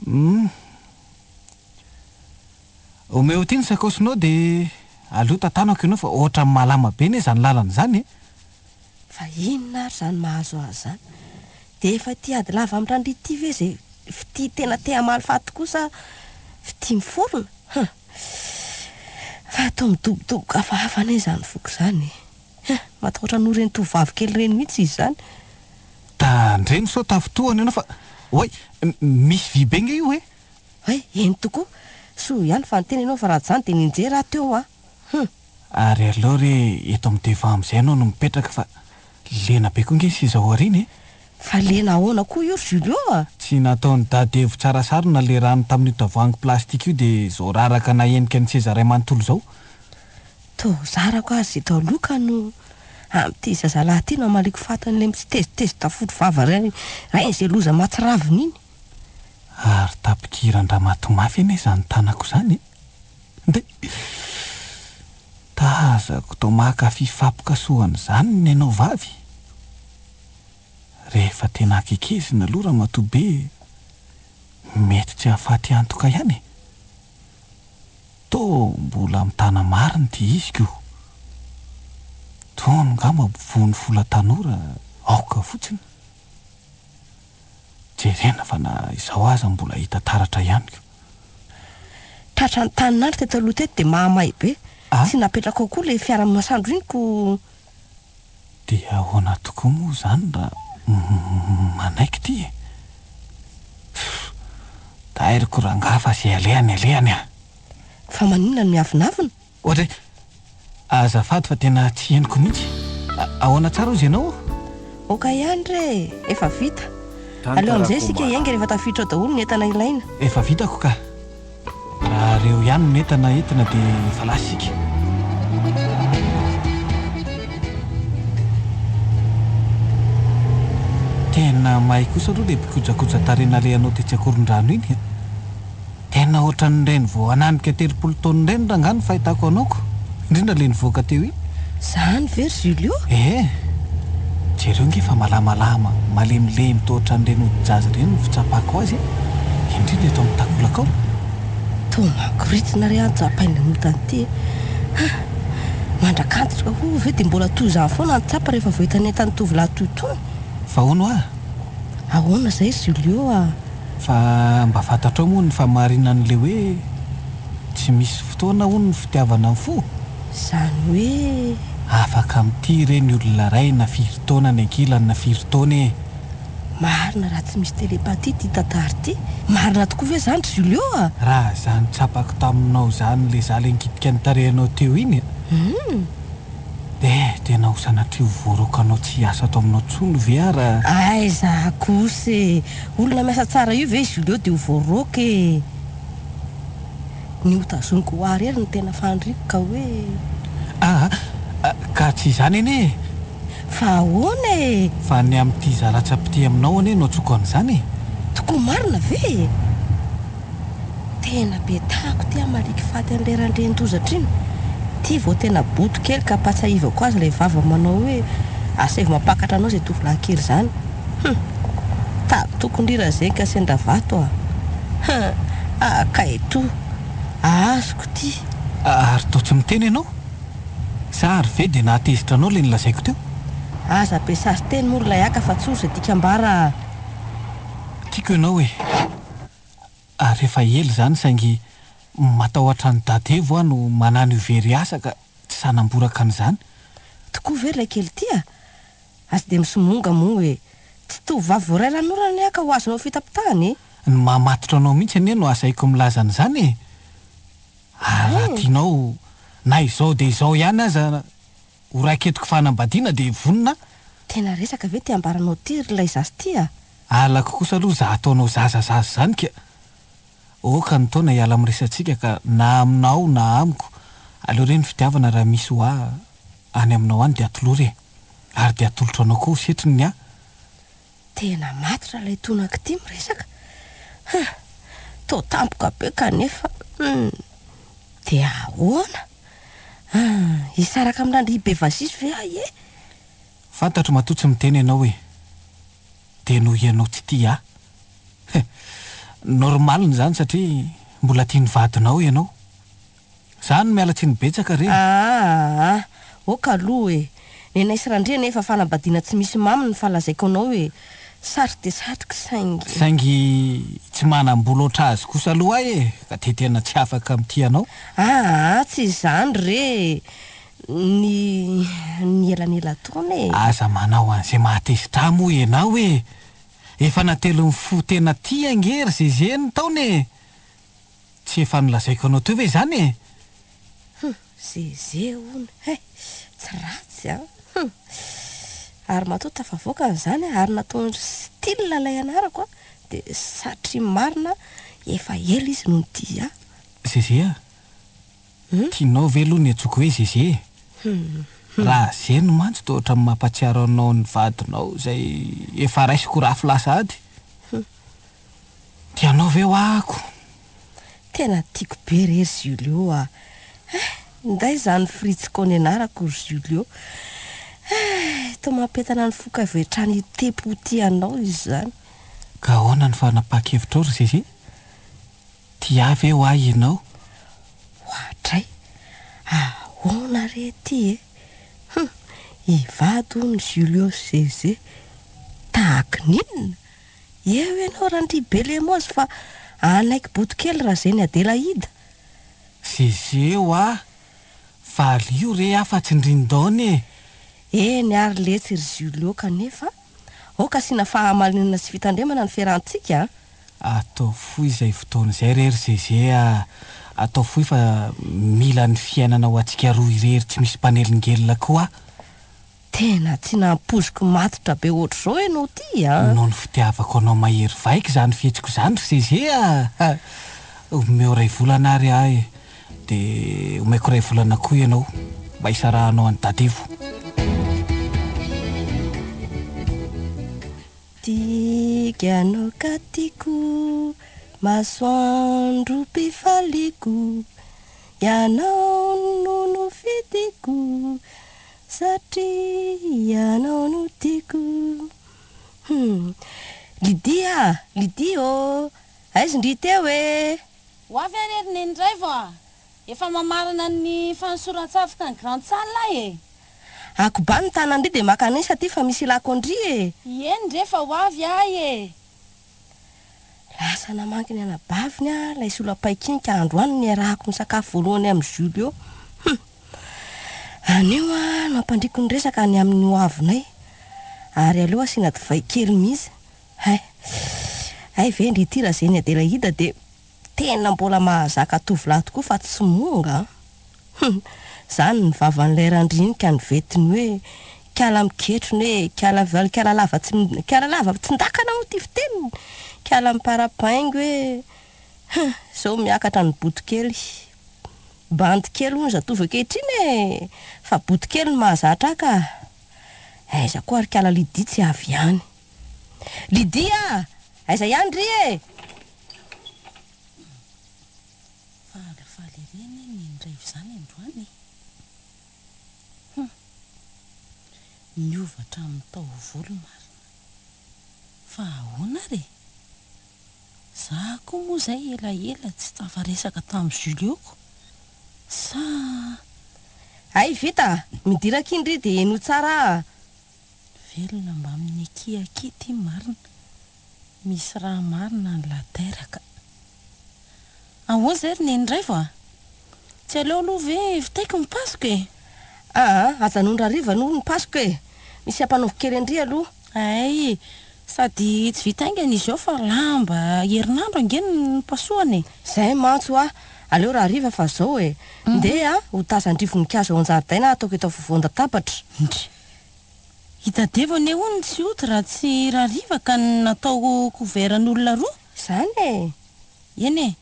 Speaker 5: Humm. Omeo aty ny sakaosinao dia aleo tantanako ianao fa ohatran'ny malama be anie izany lalana izany e!
Speaker 3: Fa inona ary izany mahazo azy izany? Dia efa ity ady lava amin-dRandria ity ve izay fitia tena te hamaly faty tokoa sa fitia miforona? Hum! Fa toa midobodoboka hafahafa anie izany foko izany e! Hum! Matahotra noho ireny tovovavy kely ireny mihitsy izy izany.
Speaker 5: Tandremo sao tafintohana ianao fa oay! Misy vy be nge io e!
Speaker 3: Hay, eny tokoa. Soa ihany fa niteny ianao fa raha tsy izany dia nianjera aho teo a! Hum!
Speaker 5: Ary aleo re eto amin'ny devant amin'izay ianao no mipetraka fa lena be koa nge ny seza ao aoriana e!
Speaker 3: Fa lena ahoana koa io ry Julio a!
Speaker 5: Tsy nataon'i Dadevo tsara sarona le rano tamin'io tavoahangy plastique io dia izao raraka nahenika ny seza iray manontolo izao.
Speaker 3: Toa zarako azy eto aloha ka no amin'ity zazalahy ity no hamaliako faty an'ilay mitsitezitezitra folo vava rain'izay loza mahatsiravina iny.
Speaker 5: Ary tapikiran-dramatoa mafy anie izany tanako izany e! Dia tazako toa maka fifampikasohana izany ny anao vavy. Rehefa tena akekezina aloha ramatoa be mety tsy hahafaty antoka ihany e! Toa mbola mitana marina ity izy ko! Tony ngamba vono vola tanora aoka fotsiny! Jerena fa na izao aza mbola hita taratra ihany ko!
Speaker 3: Tratran'ny tanin'andro teto aloha teto dia mahamay be. Tsy napetrako ao koa ilay fiara masoandro iny ko.
Speaker 5: Dia ahoana tokoa moa izany raha manaiky ity e? Pff! Tairiko rangahy fa izay alehany alehany a!
Speaker 3: Fa maninona no miavonavona?
Speaker 5: Ohatra hoe, azafady fa tena tsy henoko mihitsy. Ahoana tsara hozy ianao?
Speaker 3: Ok ihany re e! Efa vita. Aleo amin'izay isika hiainga rehefa tafiditra ao daholo ny entana ilaina.
Speaker 5: Efa vitako ka! Raha reo ihany no entana entina dia efa lasa isika. Tena may kosa aloha ilay mpikojakoja tarehy nalehanao tetsy Ankorondrano iny a! Tena ohatran'ireny vao hananika 30 taona ireny rangahy ny fahitako anao ko! Indrindra ilay nivoaka teo iny.
Speaker 3: Zany ve ry Julio?
Speaker 5: Ee! Jereo nge fa malamalama, malemilemy toa ohatran'ireny hodi-jaza ireny ny fitsapako azy e! Indrindra eto amin'ny takolaka ao.
Speaker 3: Toa mangorintsina re an tsapaina nota an'ity e! Hah! Mandrak'antitra koa ve dia mbola toy izany foana ny tsapa rehefa voaentanentan'ny tovolahy toy itony?
Speaker 5: Fa hono hoa?
Speaker 3: Ahoana izay ry Julio a?
Speaker 5: Fa mba fantatrao moa ny fahamarinan'ilay hoe tsy misy fotoana hono ny fitiavana ny fo?
Speaker 3: Izany hoe.
Speaker 5: Afaka mitia re ny olona iray na firy taona ny ankilany na firy taona e!
Speaker 3: Marina raha tsy misy telepathie ity tantara ity. Marina tokoa ve izany ry Julio a?
Speaker 5: Raha izany tsapako taminao izany le za le nikitika ny tarehinao teo iny a! Dia tena ho sanatria ho voaroakanao tsy hiasa ato aminao intsony ve aho raha.
Speaker 3: Aiza kosa e! Olona miasa tsara io ve i Julio dia ho voaroaka e! Ny ho tazoniko ho ahy irery no tena faniriako ka hoe.
Speaker 5: Aa! Ka tsy izany anie e!
Speaker 3: Fa ahoana e?
Speaker 5: Fa ny amin'ity za latsa-pitia aminao anie no antsoiko an'izany e!
Speaker 3: Tokoa marina ve e? Tena be tako ty hamaliky faty an'ilay randrian-dozatra iny. Ty vao tena boto kely ka ampatsahivako azy ilay vava manao hoe asaivo mampakatra anao izay tovolahy kely izany. Hum! Tady tokony ry Razenka sendra vato a! Hum! Ah kay to! Azoko ty!
Speaker 5: Ary toa tsy miteny ianao? Sa ary ve dia nahatezitra anao ilay nolazaiko teo?
Speaker 3: Aza be sarin-teny moa ry Laiaka fa tsory izay tiako ambara a!
Speaker 5: Tiako ianao e! Ary efa ela izany saingy matahotra an'i Dadevo aho no manano io very asa ka tsy sahy namboraka an'izany.
Speaker 3: Tokoa ve ilay kely ity a! Aza dia misomonga moa e! Tsy tovovavy voaray ranonorana anie aho ka ho azonao fitapitahana e!
Speaker 5: Ny maha matotra anao mihitsy anie no ahasaiko milaza an'izany e! Ary raha tianao na izao dia izao ihany aza ho raiketiko fanambadiana dia vonona aho.
Speaker 3: Tena resaka ve ity ambaranao ity ry ilay zaza ity a!
Speaker 5: Halako kosa aloha za ataonao zazazaza zany ka! Oka ny taona hiala amin'ny resatsika ka na aminao na amiko, aleo re ny fitiavana raha misy ho ahy any aminao any dia atolory e! Ary dia atolotro anao koa ho setriny ny ahy.
Speaker 3: Tena matotra ilay tonaka ity miresaka huh! Toa tampoka be kanefa hum! Dia ahoana? Hum! Hisaraka amin'i Randria be vazisy ve aho e?
Speaker 5: Fantatro matoa tsy miteny ianao e! Dia noho ianao tsy tia ahy. He! Normal izany satria mbola tia ny vadinao ianao. Za no miala tsiny betsaka re.
Speaker 3: Aa! Ok aloha e! Nenay sy Randria anie efa fanambadiana tsy misy maminy fa lazaiko anao e! Sarotra dia sarotra saingy.
Speaker 5: Saingy tsy manam-bola ohatr'azy kosa aloha ahy e! Ka dia tena tsy afaka mitia anao.
Speaker 3: Aa! Tsy izany re e! Ny ny elanelan-taona e!
Speaker 5: Aza manao an'izay mahatezitra ahy moa ianao e! Efa natelin'ny fo tena tia ange ry Zeze ny taona e! Tsy efa nolazaiko anao teo ve izany e?
Speaker 3: Hum, Zeze hono he! Tsy ratsy an! Hum! Ary matoa tafavoaka an'izany ary nataony style ilay anarako an, dia satria marina efa ela izy no nitia ahy.
Speaker 5: Zeze a! Tianao ve aloha ny antsoiko hoe Zeze e? Raha zeny mantsy toa ohatran'ny mampatsiaro anao ny vadinao izay efa raisiko ho rafy lasa ady. Tianao ve hoa ako?
Speaker 3: Tena tiako be re ry Julio a! Eh! Nday izany fritsiko nianarako ry Julio. Eh! Toa mampentana ny foko avy hatrany hitepo ho tia anao izy izany.
Speaker 5: Ka ahoana ny fanapahan-kevitrao ry Zeze? Tia ahy ve hoa ianao?
Speaker 3: Oadray! Ahoana re ity e? Hum! Hivady hono Julio sy Zeze. Tahaky ny inona? Eo ianao Randria Belemozy fa hanaiky boto kely raha zay ny Adelaida.
Speaker 5: Zeze hoa! Valio re aho fa tsindrin-daona e!
Speaker 3: Eny ary letsy ry Julio kanefa aoka asiana fahamalinana sy fitandremana ny fiarahantsika a!
Speaker 5: Ataovy fohy izay fotoana izay re ry Zeze a! Ataovy fohy fa mila ny fiainana ho antsika roa irery tsy misy mpanelingelina koa aho.
Speaker 3: Tena tsy nampoiziko matotra be ohatr'izao ianao ity a!
Speaker 5: Noho ny fitiavako anao mahery vaika izany fihetsiko izany ry Zeze a! Omeo iray volana ary aho e! Dia omeko iray volana koa ianao mba hisarahanao an'i Dadevo.
Speaker 3: Tiako ianao ka tiako, masoandrom-pifaliako, ianao no nofidiko, Satria ianao no tiako. Hum. Lydie a! Lydie ô! Aiza ndry teo e?
Speaker 6: Ho avy ary ry Neny Raivo a! Efa mamarana ny fanosoran-tsavoka ny grande salle aho e!
Speaker 3: Akobano ny tanan-dry dia makanesa aty fa misy ilako an-dry e!
Speaker 6: Eny re fa ho avy aho e!
Speaker 3: Lasa namangy ny anabaviny aho ilay solampaikinika androany niarahako nisakafo voalohany amin'i Julio. Hum! Anio aho no hampandriako ny resaka ny amin'ny ho avinay. Ary aleo asiana divay kely mihitsy. Hay! Hay ve ndry ity Razeny Adelaida dia tena mbola mahazaka tovolahy tokoa fa tsy monga an! Hum! Zany ny vavan'ilay randrinika ny vetiny hoe kala miketrona e, kala kala lava tsy kala lava tsy ndakana hono ty fiteniny, kala miparapaingo e, hum! Zao miakatra ny botokely, bandy kely hono zatovo ankehitriny e, fa botokely no mahazatra ahy ka! Aiza koa ary kala Lydie tsy avy ihany. Lydie a! Aiza ihany ry e!
Speaker 6: Falifaly ery anie ny Neny izany androany e! Hum! Niova hatramin'ny taovolo marina. Fa ahoana ary e? Za koa moa izay elaela tsy tafaresaka tamin'i Julio-ko. Sa.
Speaker 3: Hay vita! Midira akia ndry dia henoy tsara a!
Speaker 6: Velona mbamin'ny akia akia ity marina. Misy raha marina ny la terre ka. Ahoana izay ry Neny Raivo a? Tsy aleo aloha ve vitaiko ny pasoka e?
Speaker 3: Aa, ajanony rahariva aloha ny pasoka e! Misy ampanaoviko kely an-dry aloha.
Speaker 6: Hay, sady tsy vita haingana izy ao fa lamba herinandro ange no nopasohana e!
Speaker 3: Izay mantsy hoa, aleo rahariva fa zao e! Ndeha hotazan-dry voninkazo ao an-jaridaina hataoko eto afovoan-databatra.
Speaker 6: Ndry. Hitadiavo anie hono ny tsy hody raha tsy rahariva ka natao couvert n'olona roa.
Speaker 3: Izany e!
Speaker 6: Eny e!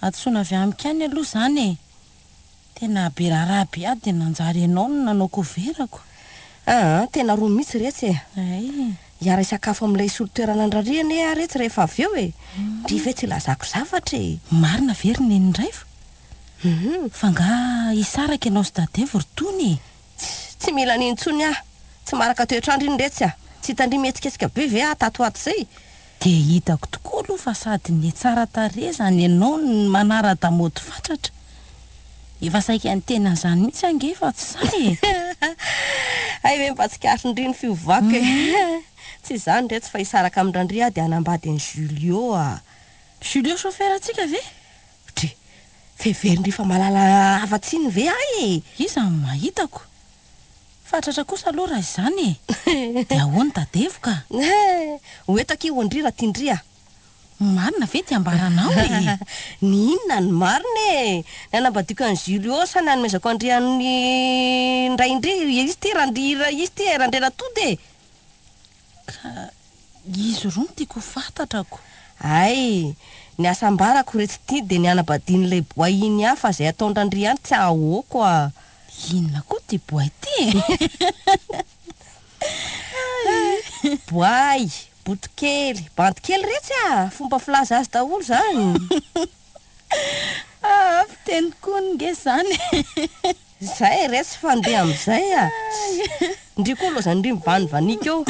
Speaker 6: Hadisoana avy amiko ihany aloha izany e! Tena be raharaha be aho dia nanjary ianao no nanao cover-ko.
Speaker 3: Aa, tena roa mihitsy retsy e!
Speaker 6: Hay.
Speaker 3: Hiara-hisakafo amin'ilay hisolo toerana an-dRaria anie aho retsy rehefa avy eo e! Ndry ve tsy ilazako zavatra e!
Speaker 6: Marina ve ry Neny Raivo? Fa angaha hisaraka ianao sy Dadevo ry Tony e?
Speaker 3: Tss, tsy mila an'iny intsony aho! Tsy maharaka toetr'andro iny retsy a! Tsy hitan-dry mihetsiketsika be ve aho tato ho ato izay?
Speaker 6: Dia hitako tokoa aloha fa sady nihatsara tarehy izany ianao no manara-damaody fatratra. Efa saika niteny an'izany mihitsy ange fa tsy sahy e!
Speaker 3: Hay ve mba tsikaritrin-dry ny fiovako e! Tsy izany retsy fa hisaraka amin-dRandria aho dia hanambady an'i Julio a!
Speaker 6: Julio chauffeur-ntsika ve?
Speaker 3: Dry, feheverin-dry fa mahalala afa-tsy iny ve aho e!
Speaker 6: Iza no mahitako? Fatratra kosa aloha raha izany e! Dia ahoana tadevoka?
Speaker 3: He! Ho eto akia hoan-dry raha tian-dry a!
Speaker 6: Marina ve ty ambaranao e?
Speaker 3: Ny inona no marina e? Ny hanambadiako an'i Julio sa ny hanomezako an-dry an'i Ndraindry, izy ity Randria, izy ity e, Randrianatody e!
Speaker 6: Ka izy roa no tiako ho fantatra ko.
Speaker 3: Hay! Ny hasambarako retsy ity dia ny hanambadian'ilay boay iny ahy fa izay ataon-dRandria any tsy ahoako a!
Speaker 6: Inona koa ity boay ity e?
Speaker 3: Boay, botokely, bandy kely retsy a! Fomba filaza azy daholo izany.
Speaker 6: Ah, fiteny koa nge izany e!
Speaker 3: Zay retsy fa ndeha amizay a! Ndry koa lozan-dry mivanivanika eo.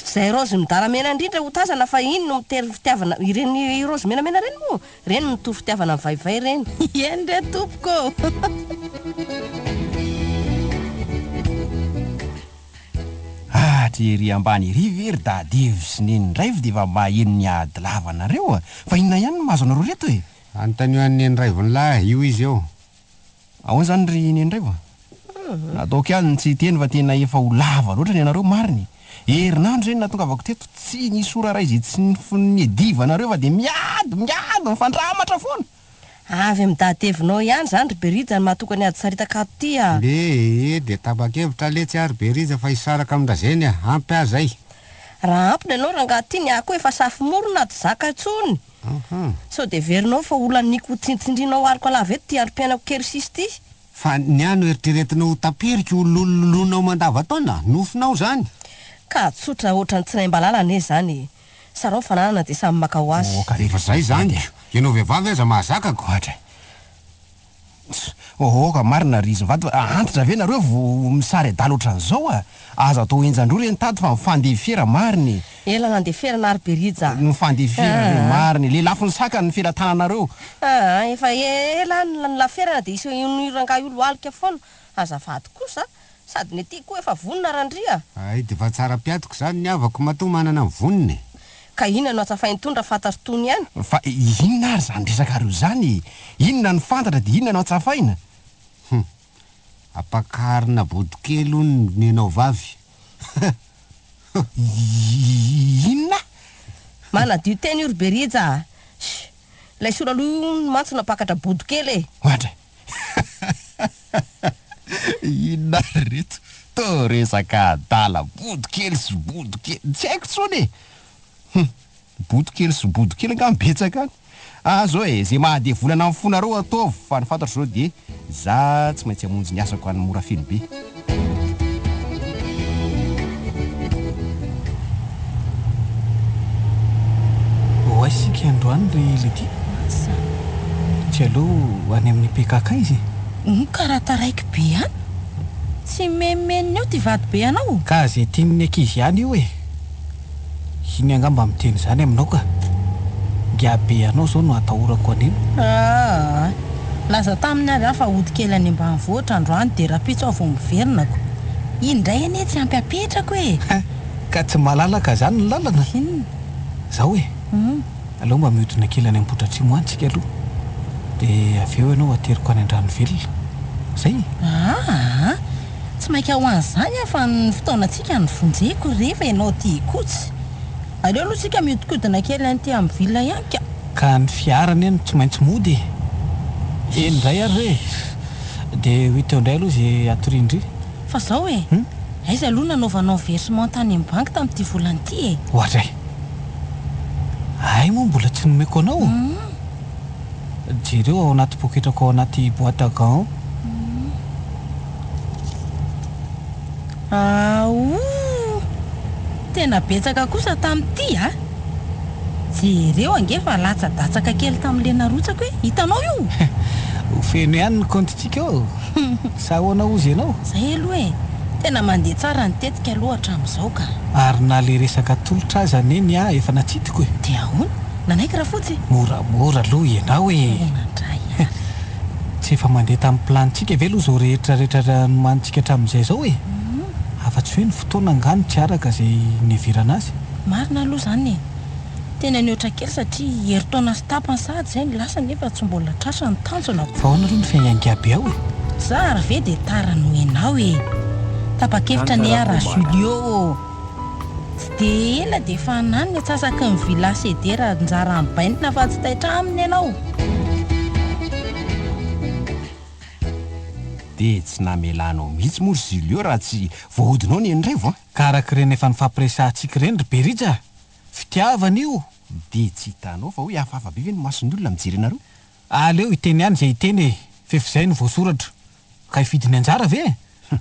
Speaker 3: Zay raozy midara mena indrindra ho tazana fa iny no mitery fitiavana, ireny raozy menamena ireny moa, ireny no mitory fitiavana mivaivay ireny.
Speaker 6: Eny re tompoko ô!
Speaker 1: Hatry ery ambany ery ve ry Dadevy sy Neny Raivo dia efa maheno ny ady lava nareo a! Fa inona ihany no mahazo anareo reto e?
Speaker 4: Anontanio an'i Neny Raivon'ny lahy, io izy eo.
Speaker 1: Ahoana izany ry Neniraivo a? Nataoko ihany ny tsy hiteny fa tena efa ho lava loatra ny anareo marina e! Herinandro izay no nahatongavako teto, tsy nisy ora iray izay tsy niadivanareo fa dia miady, miady, mifandramatra foana!
Speaker 3: Avy amin'ny dadevinao ihany izany ry Berija no mahatonga ny ady saritaka ato ity a!
Speaker 4: Ee, dia tapa-kevitra letsy aho ry Berija fa hisaraka amin-dRazeny a! Ampy ahy izay!
Speaker 3: Raha ampy ny anao rangahy ity, ny ahy koa efa safo-morona tsy zaka intsony! Sao dia heverinao fa ho laniko ho tsintsindrinao aloka lava eto ity androm-piainako kely sisa ity?
Speaker 4: Fa ny ahy no eritreretinao ho tapiriko ho lolololonao mandavantaona? Nofinao izany?
Speaker 3: Ka tsotra ohatran'ny tsinaim-balala anie izany e! Sarao ny fananana dia samy maka ho azy.
Speaker 4: Efa izay izany ko! Ianao vehivavy aza mahazaka ko!
Speaker 1: Ohh ka marina ry izy mivady fa antitra ve nareo vao misary adala otran'izao a! Aza atao henjan-droa re ny tady fa mifandefera marina e!
Speaker 3: Ela nandeferana ary Berija a!
Speaker 1: Mifandefera re marina e! Lelafon'ny saka ny felatananareo.
Speaker 3: Aa efa ela nilaferana dia isehoan'io rangahy io lohalika foana, azafady kosa a! Sady ny aty koa efa vonona Randria.
Speaker 4: Hay dia efa tsara mpiatoka izany ny havako matoa manana ny vonona e!
Speaker 3: Ka inona no atsafain'i Tony raha fantatr'i Tony ihany?
Speaker 1: Fa inona ary izany resakareo izany e? Inona no fantatra dia inona no atsafaina?
Speaker 4: Hum. Ampakarina bodokely hono ny anao vavy.
Speaker 1: Inona?
Speaker 3: Manadio tena io ry Berija a! Sh! Ilay sola aloha io hono mantsy nampakatra bodokely e!
Speaker 1: Oadray! Inona ary reto? Toa resaka adala bodo kely sy bodo kely, tsy haiko intsony e! Hum, bodo kely sy bodo kely angamba betsaka any. Ah zao e, ze maha-devolana ny fonareo ataovy fa ny fantatro zao dia za tsy maintsy hamonjy ny asako any Morafenobe.
Speaker 5: Ho aiza isika androany ry Lydie?
Speaker 6: Asa.
Speaker 5: Tsy aleo any amin'ny PKK izy e?
Speaker 6: Hum karaha taraiky be any. Tsy mimenomenona eo ty vady be anao.
Speaker 5: Ka ze tian'ny ankizy ihany io e! Iny angamba miteny izany aminao ka! Ngiabe anao izao no atahorako an'iny.
Speaker 6: Aa! Laza taminy ary aho fa hody kely any ambanivohitra androany dia rahampitso aho vao miverina ko! Iny indray anie tsy ampy apetrako e!
Speaker 5: Ka tsy malalaka izany ny lalana?
Speaker 6: Inona?
Speaker 5: Zao e! Aleo mba mihodina kely any Ambohidratrimo any tsika aloha dia avy eo ianao ateriko any Andranovelona. Zay e!
Speaker 6: Aa! Tsy maika ho an'izany aho fa ny fotoanantsika no vonjeko rehefa ianao aty hikotsy. Aleo aloha tsika mihodinkodina kely any aty amin'ny ville ihany ka.
Speaker 5: Ka ny fiara anie no tsy maintsy mody e! Eny indray ary re e! Dia ho hita eo indray aloha izay hatorian-dry.
Speaker 6: Fa zao e! Aiza aloha nanaovanao versement tany amin'ny banky tamin'ity volana ity e?
Speaker 5: Oadray! Hay moa mbola tsy nomeko anao? Jereo ao anaty poketrako ao anaty boite à gants ao.
Speaker 6: Aouh! Tena betsaka kosa tamin'ity a! Jereo ange fa latsadatsaka kely tamin'ilay narotsako e! Hitanao io?
Speaker 5: Ho feno ihany ny kaontintsika ao. Sa ahoana hozy ianao?
Speaker 6: Zay aloha e! Tena mandeha tsara ny tetika aloha hatramin'izao ka!
Speaker 5: Ary na le resaka tolotra aza anie ny ahy efa natsidiko e!
Speaker 6: Dia ahoana? Nanaiky Rafotsy?
Speaker 5: Moramora aloha ianao e!
Speaker 6: Ahoana indray ary?
Speaker 5: Tsy efa mandeha tamin'ny planintsika ve aloha izao rehetra rehetra nomanintsika hatramin'izay izao e? Afa-tsy hoe ny fotoana angaha no tsy araka izay niheverana azy.
Speaker 6: Marina aloha izany e! Tena nihoatra kely satria herintaona sy tapany sahady izay no lasa nefa tsy mbola tratra ny tanjona.
Speaker 5: Fa ahoana aloha ny fiaingan'ingahy ao e?
Speaker 6: Za ary ve dia tara noho ianao e! Tapa-kevitra anie aho ra Julio ô! Tsy dia ela dia efa hanany ny antsasaky ny villa Sedera anjara an'i Bainina fa tsy taitra aminy ianao.
Speaker 1: Dia tsy namelanao mihitsy moa ry Julio raha tsy voahodinao ny Enirevo an!
Speaker 5: Ka araka ireny efa nifampiresahantsika ireny ry Berija a! Fitiavana io!
Speaker 1: Dia tsy hitanao fa hoe hafahafa be ve ny mason'ny olona mijery anareo?
Speaker 5: Aleo hiteny ihany izay hiteny e! F'efa izay no voasoratra. Ka hifidy ny anjara ve e?
Speaker 1: Hum!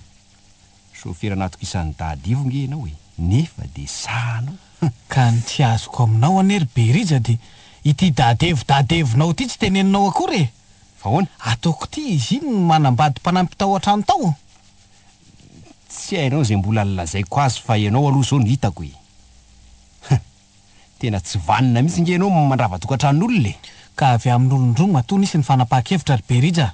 Speaker 1: Sôfera natokisan'i Dada Ivo nge ianao e! Nefa dia sahanao. Hum!
Speaker 5: Ka ny tsy azoko aminao anie ry Berija dia ity Dadevo Dadevonao ity tsy teneninao akory e!
Speaker 1: Fa ahoana?
Speaker 5: Ataoko ity izy iny no manambady mpanampy tao an-trano tao?
Speaker 1: Tsy hainao izay mbola nolazaiko azy fa ianao aloha izao no hitako e! Hum! Tena tsy vanona mihitsy nge ianao mandrava tokantranon'olona e!
Speaker 5: Ka avy amin'olon-droa matoa nisy ny fanapahan-kevitra ry Berija a!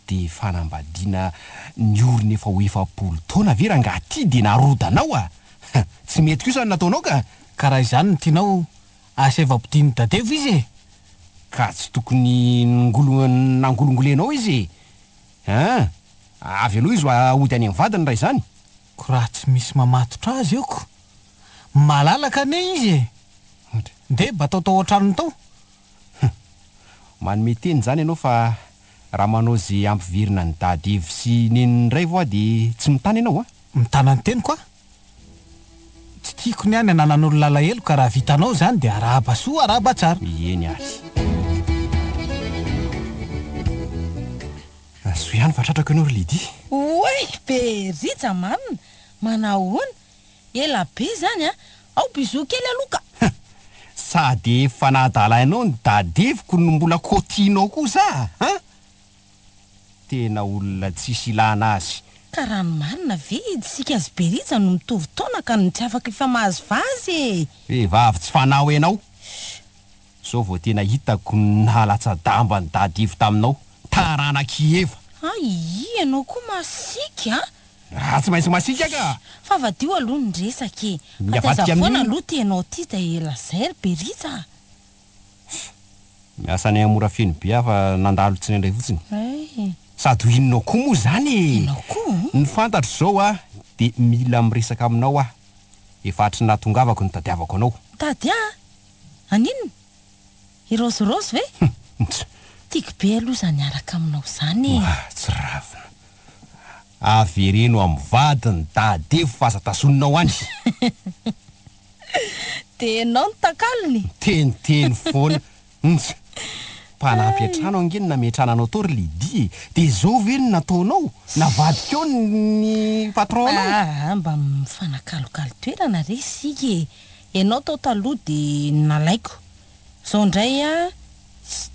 Speaker 1: Dia fanambadiana niorina efa ho 40 taona ve rangaha ty dia narodanao a! Hum! Tsy mety kosa ny nataonao ka!
Speaker 5: Ka raha izany no tianao, asaivo ampodian'i Dadevo izy e!
Speaker 1: Ka tsy tokony nongolo nangolongolenao izy e! Hein! Avy aloha izy hody any amin'ny vadiny raha izany.
Speaker 5: Ko raha tsy misy mamatotra azy eo ko! Malalaka anie izy e! Ndeha batao tao an-tranony tao.
Speaker 1: Hum! Manome teny izany ianao fa raha manao ze hampiverina an'i Dadevo sy Neny indray vao aho dia tsy mitana ianao an!
Speaker 5: Mitana ny teniko aho. Tsy tiako ny ahy ny ananan'olona alahelo ka raha vitanao izany dia arahaba soa arahaba tsara.
Speaker 1: Eny ary. Soa ihany fa tratrako ianao ry Lydie.
Speaker 6: Oay! Be rija marina! Manahoana? Ela be izany an! Ao bisous kely aloha ka!
Speaker 1: Hum! Sady efa nadalainao ny dadeviko no mbola kotianao koa za an! Tena olona tsisy ilana azy.
Speaker 6: Ka raha ny marina ve isika sy Berija no mitovy taona ka no tsy afaka hifamazivazy e!
Speaker 1: Vehivavy tsy fanao enao. Zao vao tena hitako ny nahalatsa-damba an'i Dadivo taminao. Taranak'i Eva.
Speaker 6: Hay, ianao koa masiaka a!
Speaker 1: Raha tsy maintsy masiaka ka!
Speaker 6: Fa avadio aloha ny resaka e!
Speaker 1: Ny
Speaker 6: Fa taiza
Speaker 1: avadika
Speaker 6: foana
Speaker 1: amin'io.
Speaker 6: aloha ity ianao ity dia ela zay ry Berija a!
Speaker 1: Miasa any Morafeno be aho fa nandalo tsindraindray fotsiny.
Speaker 6: Hay.
Speaker 1: Sady ho inona koa moa izany e!
Speaker 6: Ianao koa o!
Speaker 1: Ny fantatro izao a, dia mila miresaka aminao aho. Efa hatry ny nahatongavako no tadiavako anao.
Speaker 6: Mitady ahy? Haninona? Hiraozirozy ve?
Speaker 1: Hum!
Speaker 6: Tiako be aloha izany hiaraka aminao izany e!
Speaker 1: Mahatsiravina. Avereno amin'ny vadiny Dadevo fa aza tazoninao any.
Speaker 6: Dia ianao no takalony?
Speaker 1: Miteniteny foana. Ntsy! Mpanampy an-trano ange no nametrahana anao tao ry Lydie e! Dia izao ve no nataonao? Navadikao ny patron-nao?
Speaker 6: Aa mba mifanakalokalo toerana re isika e! Ianao tao taloha dia nalaiko. Izao indray a,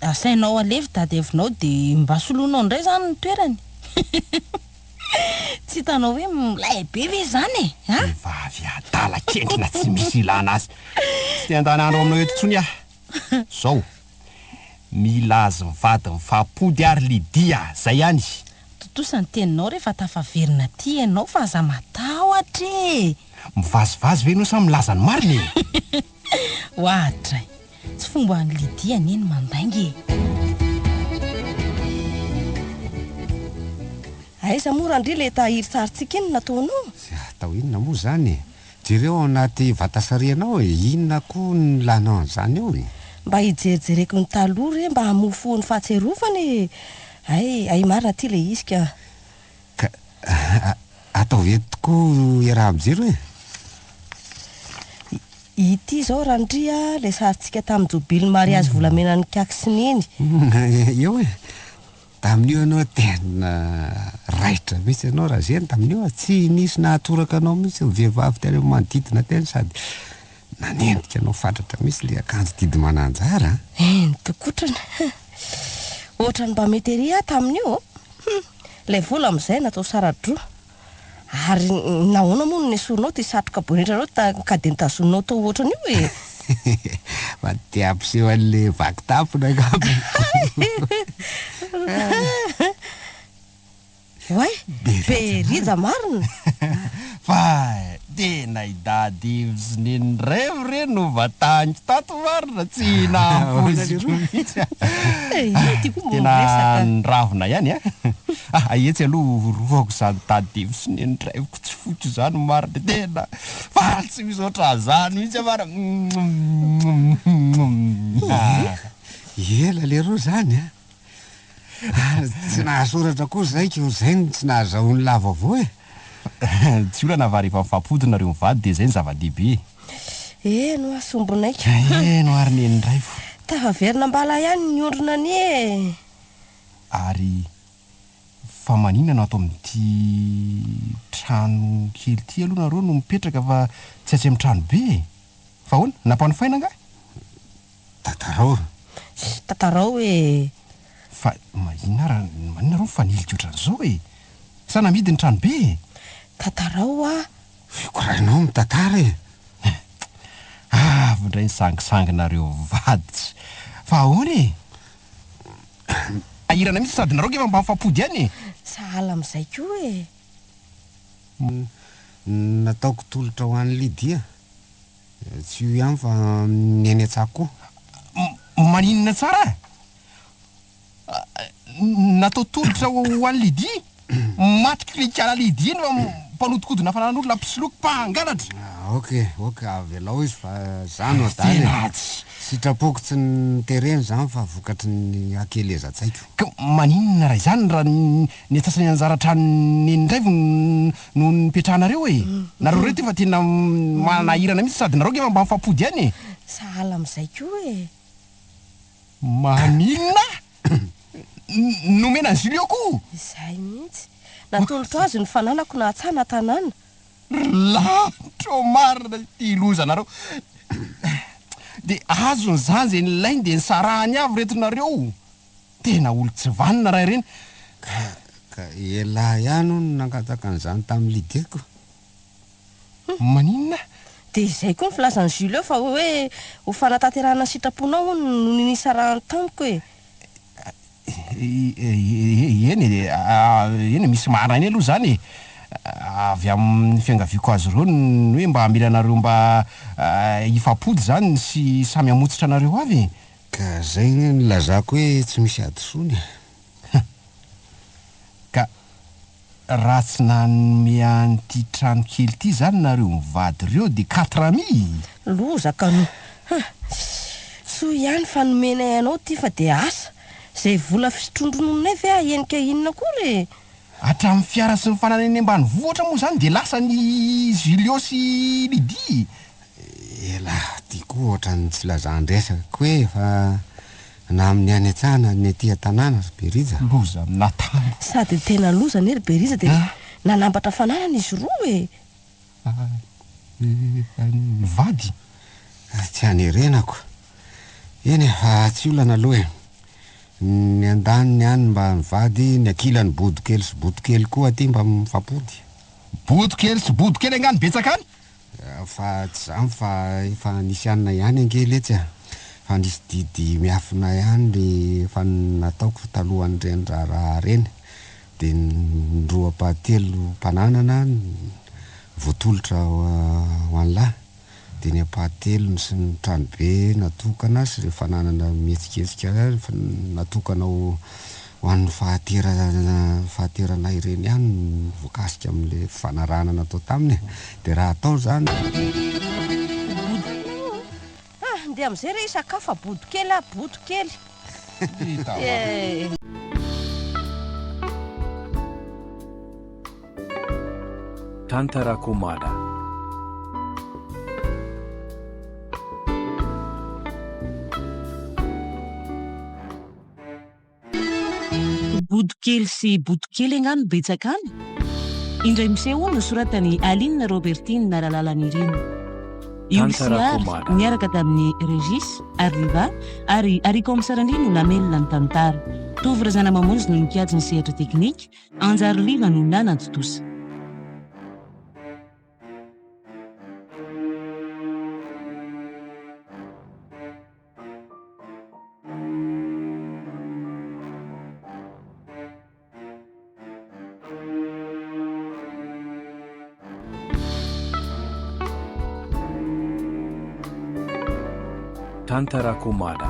Speaker 6: asainao alefa tadiavinao dia mba soloinao indray izany ny toerany. Tsy hitanao hoe milay be ve izany e? A?
Speaker 1: Vehivavy adala kentrina tsy misy ilana azy. Tsy te handany andro aminao eto intsony aho. Zao. Mila azy mivady mifampody ary Lydia a! Zay ihany.
Speaker 6: Tontosa ny teninao rehefa tafaverina aty ianao fa aza matahotra e!
Speaker 1: Mivazivazy ve ianao sa milaza ny marina e?
Speaker 6: Oadray! Tsy fomban'i Lydia anie ny mandainga e!
Speaker 3: Aiza moa Randria ilay tahirin-tsarintsika iny no nataonao?
Speaker 4: Tsy atao inona moa izany e! Jereo ao anaty vatasarihana ao e! Inona koa no ilanao an'izany ao e?
Speaker 3: Mba hijerijereko ny taloha re mba hamofoho ny fahatsiarovana e! Hay, hay marina ity ilay izy ka!
Speaker 4: Ka ataovy eto tokoa iaraha-mijery e!
Speaker 3: Ity izao Randria a, ilay sarintsika tamin'ny jobily mariazy volamenan'i Ikaky sy Neny.
Speaker 4: Eo e! Tamin'io ianao tena raitra mihitsy ianao Razeny tamin'io a! Tsy nisy nahatoraka anao mihitsy ny vehivavy teny amin'ny manodidina teny sady nanendrika anao fatratra mihitsy ilay akanjo didy mananjara a!
Speaker 3: Eny tokotrany! Ohatran'ny mba mety ery aho tamin'io ô! Hum! Ilay vola amin'izay natao sara-droa. Ary nahoana moa no nesorinao ity satroka bonetranao ka dia notazoninao tao ohatran'io e?
Speaker 4: Fa te hampiseho an'ilay vaky tampona angamba.
Speaker 3: Oay! Be rija marina!
Speaker 1: Fa tena i Daddy sy Neny Rêve re no vataniko tato marina, tsy nahampoiziko mihitsy a!
Speaker 3: Io ty koa
Speaker 1: Tena
Speaker 3: miresaka.
Speaker 1: niravona ihany a! Ah, etsy aloha orohako izany tadidiko sy neny-draivoko tsy foiko izany marina e! Tena faly tsy misy ohatran'izany mihitsy aho marina.
Speaker 4: Ela leroa izany a! Ary tsy nahasoratra koa izay ko izay no tsy nahazahoan'i lahy vaovao e!
Speaker 1: Tsy olana fa rehefa mifampody nareo mivady dia izay no zava-dehibe e!
Speaker 3: Eny hoa sombinaiko.
Speaker 1: Eny hoa ry nenindraivo.
Speaker 3: Tafaverina am-bala ihany ny ondrina anie e!
Speaker 1: Ary fa maninona no ato amin'ity trano kely ity aloha nareo no mipetraka fa tsy atsy amin'ny trano be e? Fa ahoana? Nampanofaina angaha?
Speaker 4: Tantarao.
Speaker 3: Tantarao e!
Speaker 1: Fa maninona ary maninona nareo mifanilika ohatran'izao e? Sa namidy ny trano be e?
Speaker 3: Tantarao hoa!
Speaker 4: Fikorainao mitantara e!
Speaker 1: Avy indray ny sangisanginareo vady. Fa ahoana e? Ahirana mihitsy sady nareo ange efa mba mifampody ihany e!
Speaker 3: Sahala amin'izay koa e!
Speaker 4: Nataoko tolotra ho an'i Lydia. Tsy io ihany fa ny eny an-tsaha koa.
Speaker 1: Maninona tsara? Natao tolotra ho an'i Lydie? Maty klikala Lydie iny fa mpanodikodina fananan'olona, mpisoloky, mpangalatra.
Speaker 4: Ok, ok, avelao izy fa za no adala e.
Speaker 1: Tena tsy.
Speaker 4: Sitrapoko tsy niterena izany fa vokatry ny hakelezan-tsaiko.
Speaker 1: Ka maninona raha izany raha ny antsasany anjara tranon'i Neny indray vao no nipetrahanareo e? Nareo ireto efa tena manahirana mihitsy sady nareo ange efa mba mifampody ihany e!
Speaker 3: Sahala amin'izay koa e!
Speaker 1: Maninona? Nomena an'i Julio koa?
Speaker 3: Izay mihitsy. Natolotro azy ny fananako na tsaha na tanàna.
Speaker 1: Ry lanitra marina ity lozanareo. Dia azony izany izay nilainy dia nisarahany avy ireto nareo. Tena olon-tsy vanona raha ireny.
Speaker 4: Ka, ka elah ihany hono no nangataka an'izany tamin'i Lydia ko.
Speaker 1: Maninona?
Speaker 3: Dia izay koa ny filazan'i Julio fa hoe ho fanatanterahana ny sitraponao hono no nisarahany tamiko e.
Speaker 1: Eny e, eny e, misy marina ihany aloha izany e. Avy amin'ny fiangaviako azy ireo ny hoe mba hamela anareo mba hifampody izany sy samy hamotsitra anareo avy e.
Speaker 4: Ka zay anie no nilazako hoe tsy misy hadisoana e.
Speaker 1: Ka raha tsy nanome an'ity trano kely ity izany nareo mivady ireo dia quatre amis?
Speaker 3: Loza ka no. Huh. Soa ihany fa nomenay anao ity fa dia asa. Izay vola fisotroan-dronononay ve hahenika inona akory e?
Speaker 1: Hatramin'ny fiara sy ny fananany eny ambanivohitra moa izany dia lasan'i Julio sy Lydie.
Speaker 4: Elah ty koa ohatran'ny tsy lazan-dresaka koa e fa na amin'ny any an-tsaha na ny aty an-tanàna ry Berija.
Speaker 1: Loza amin'Atambo.
Speaker 3: Sady tena loza anie ry Berija dia nanambatra fananana izy roa e!
Speaker 1: Ny vady?
Speaker 4: Tsy hanerenako. Eny e, fa tsy olana aloha e. Ny andaniny any mba mivady, ny ankilany bodo kely sy boto kely koa aty mba mifampody.
Speaker 1: Bodo kely sy bodo kely angaha no betsaka any?
Speaker 4: Fa tsy izany fa efa nisy anona ihany ange letsy a! Fa nisy didy miafina ihany le efa nataoko talohan'ireny raharaha ireny dia ny roa ampahatelom-pananana voatolotra ho an'lah dia ny ampahatelony sy ny tranobe natokana sy ireo fananana mihetsiketsika natokana ho Ho an'ny fahaterana ireny ihany no voakasika amin'ilay fifanarahana natao taminy e! Dia raha atao izany.
Speaker 3: Ah, ndeha amin'izay re hisakafo fa bodo kely aho, bodo kely. Eh.
Speaker 7: Tantara Komada.
Speaker 2: Bodokely sy botokely angaha no betsaka any? Indray miseho nosoratan'i Aline Robertine Ralalanirina. Iolisiary niaraka tamin'i Régis, Arliva ary Arikomsarandria no namelona ny tantara. Tovo Razanamamonjy no nikajy ny sehatra teknika, Anja Arliva no nanatontosa.
Speaker 7: Tantara Komada.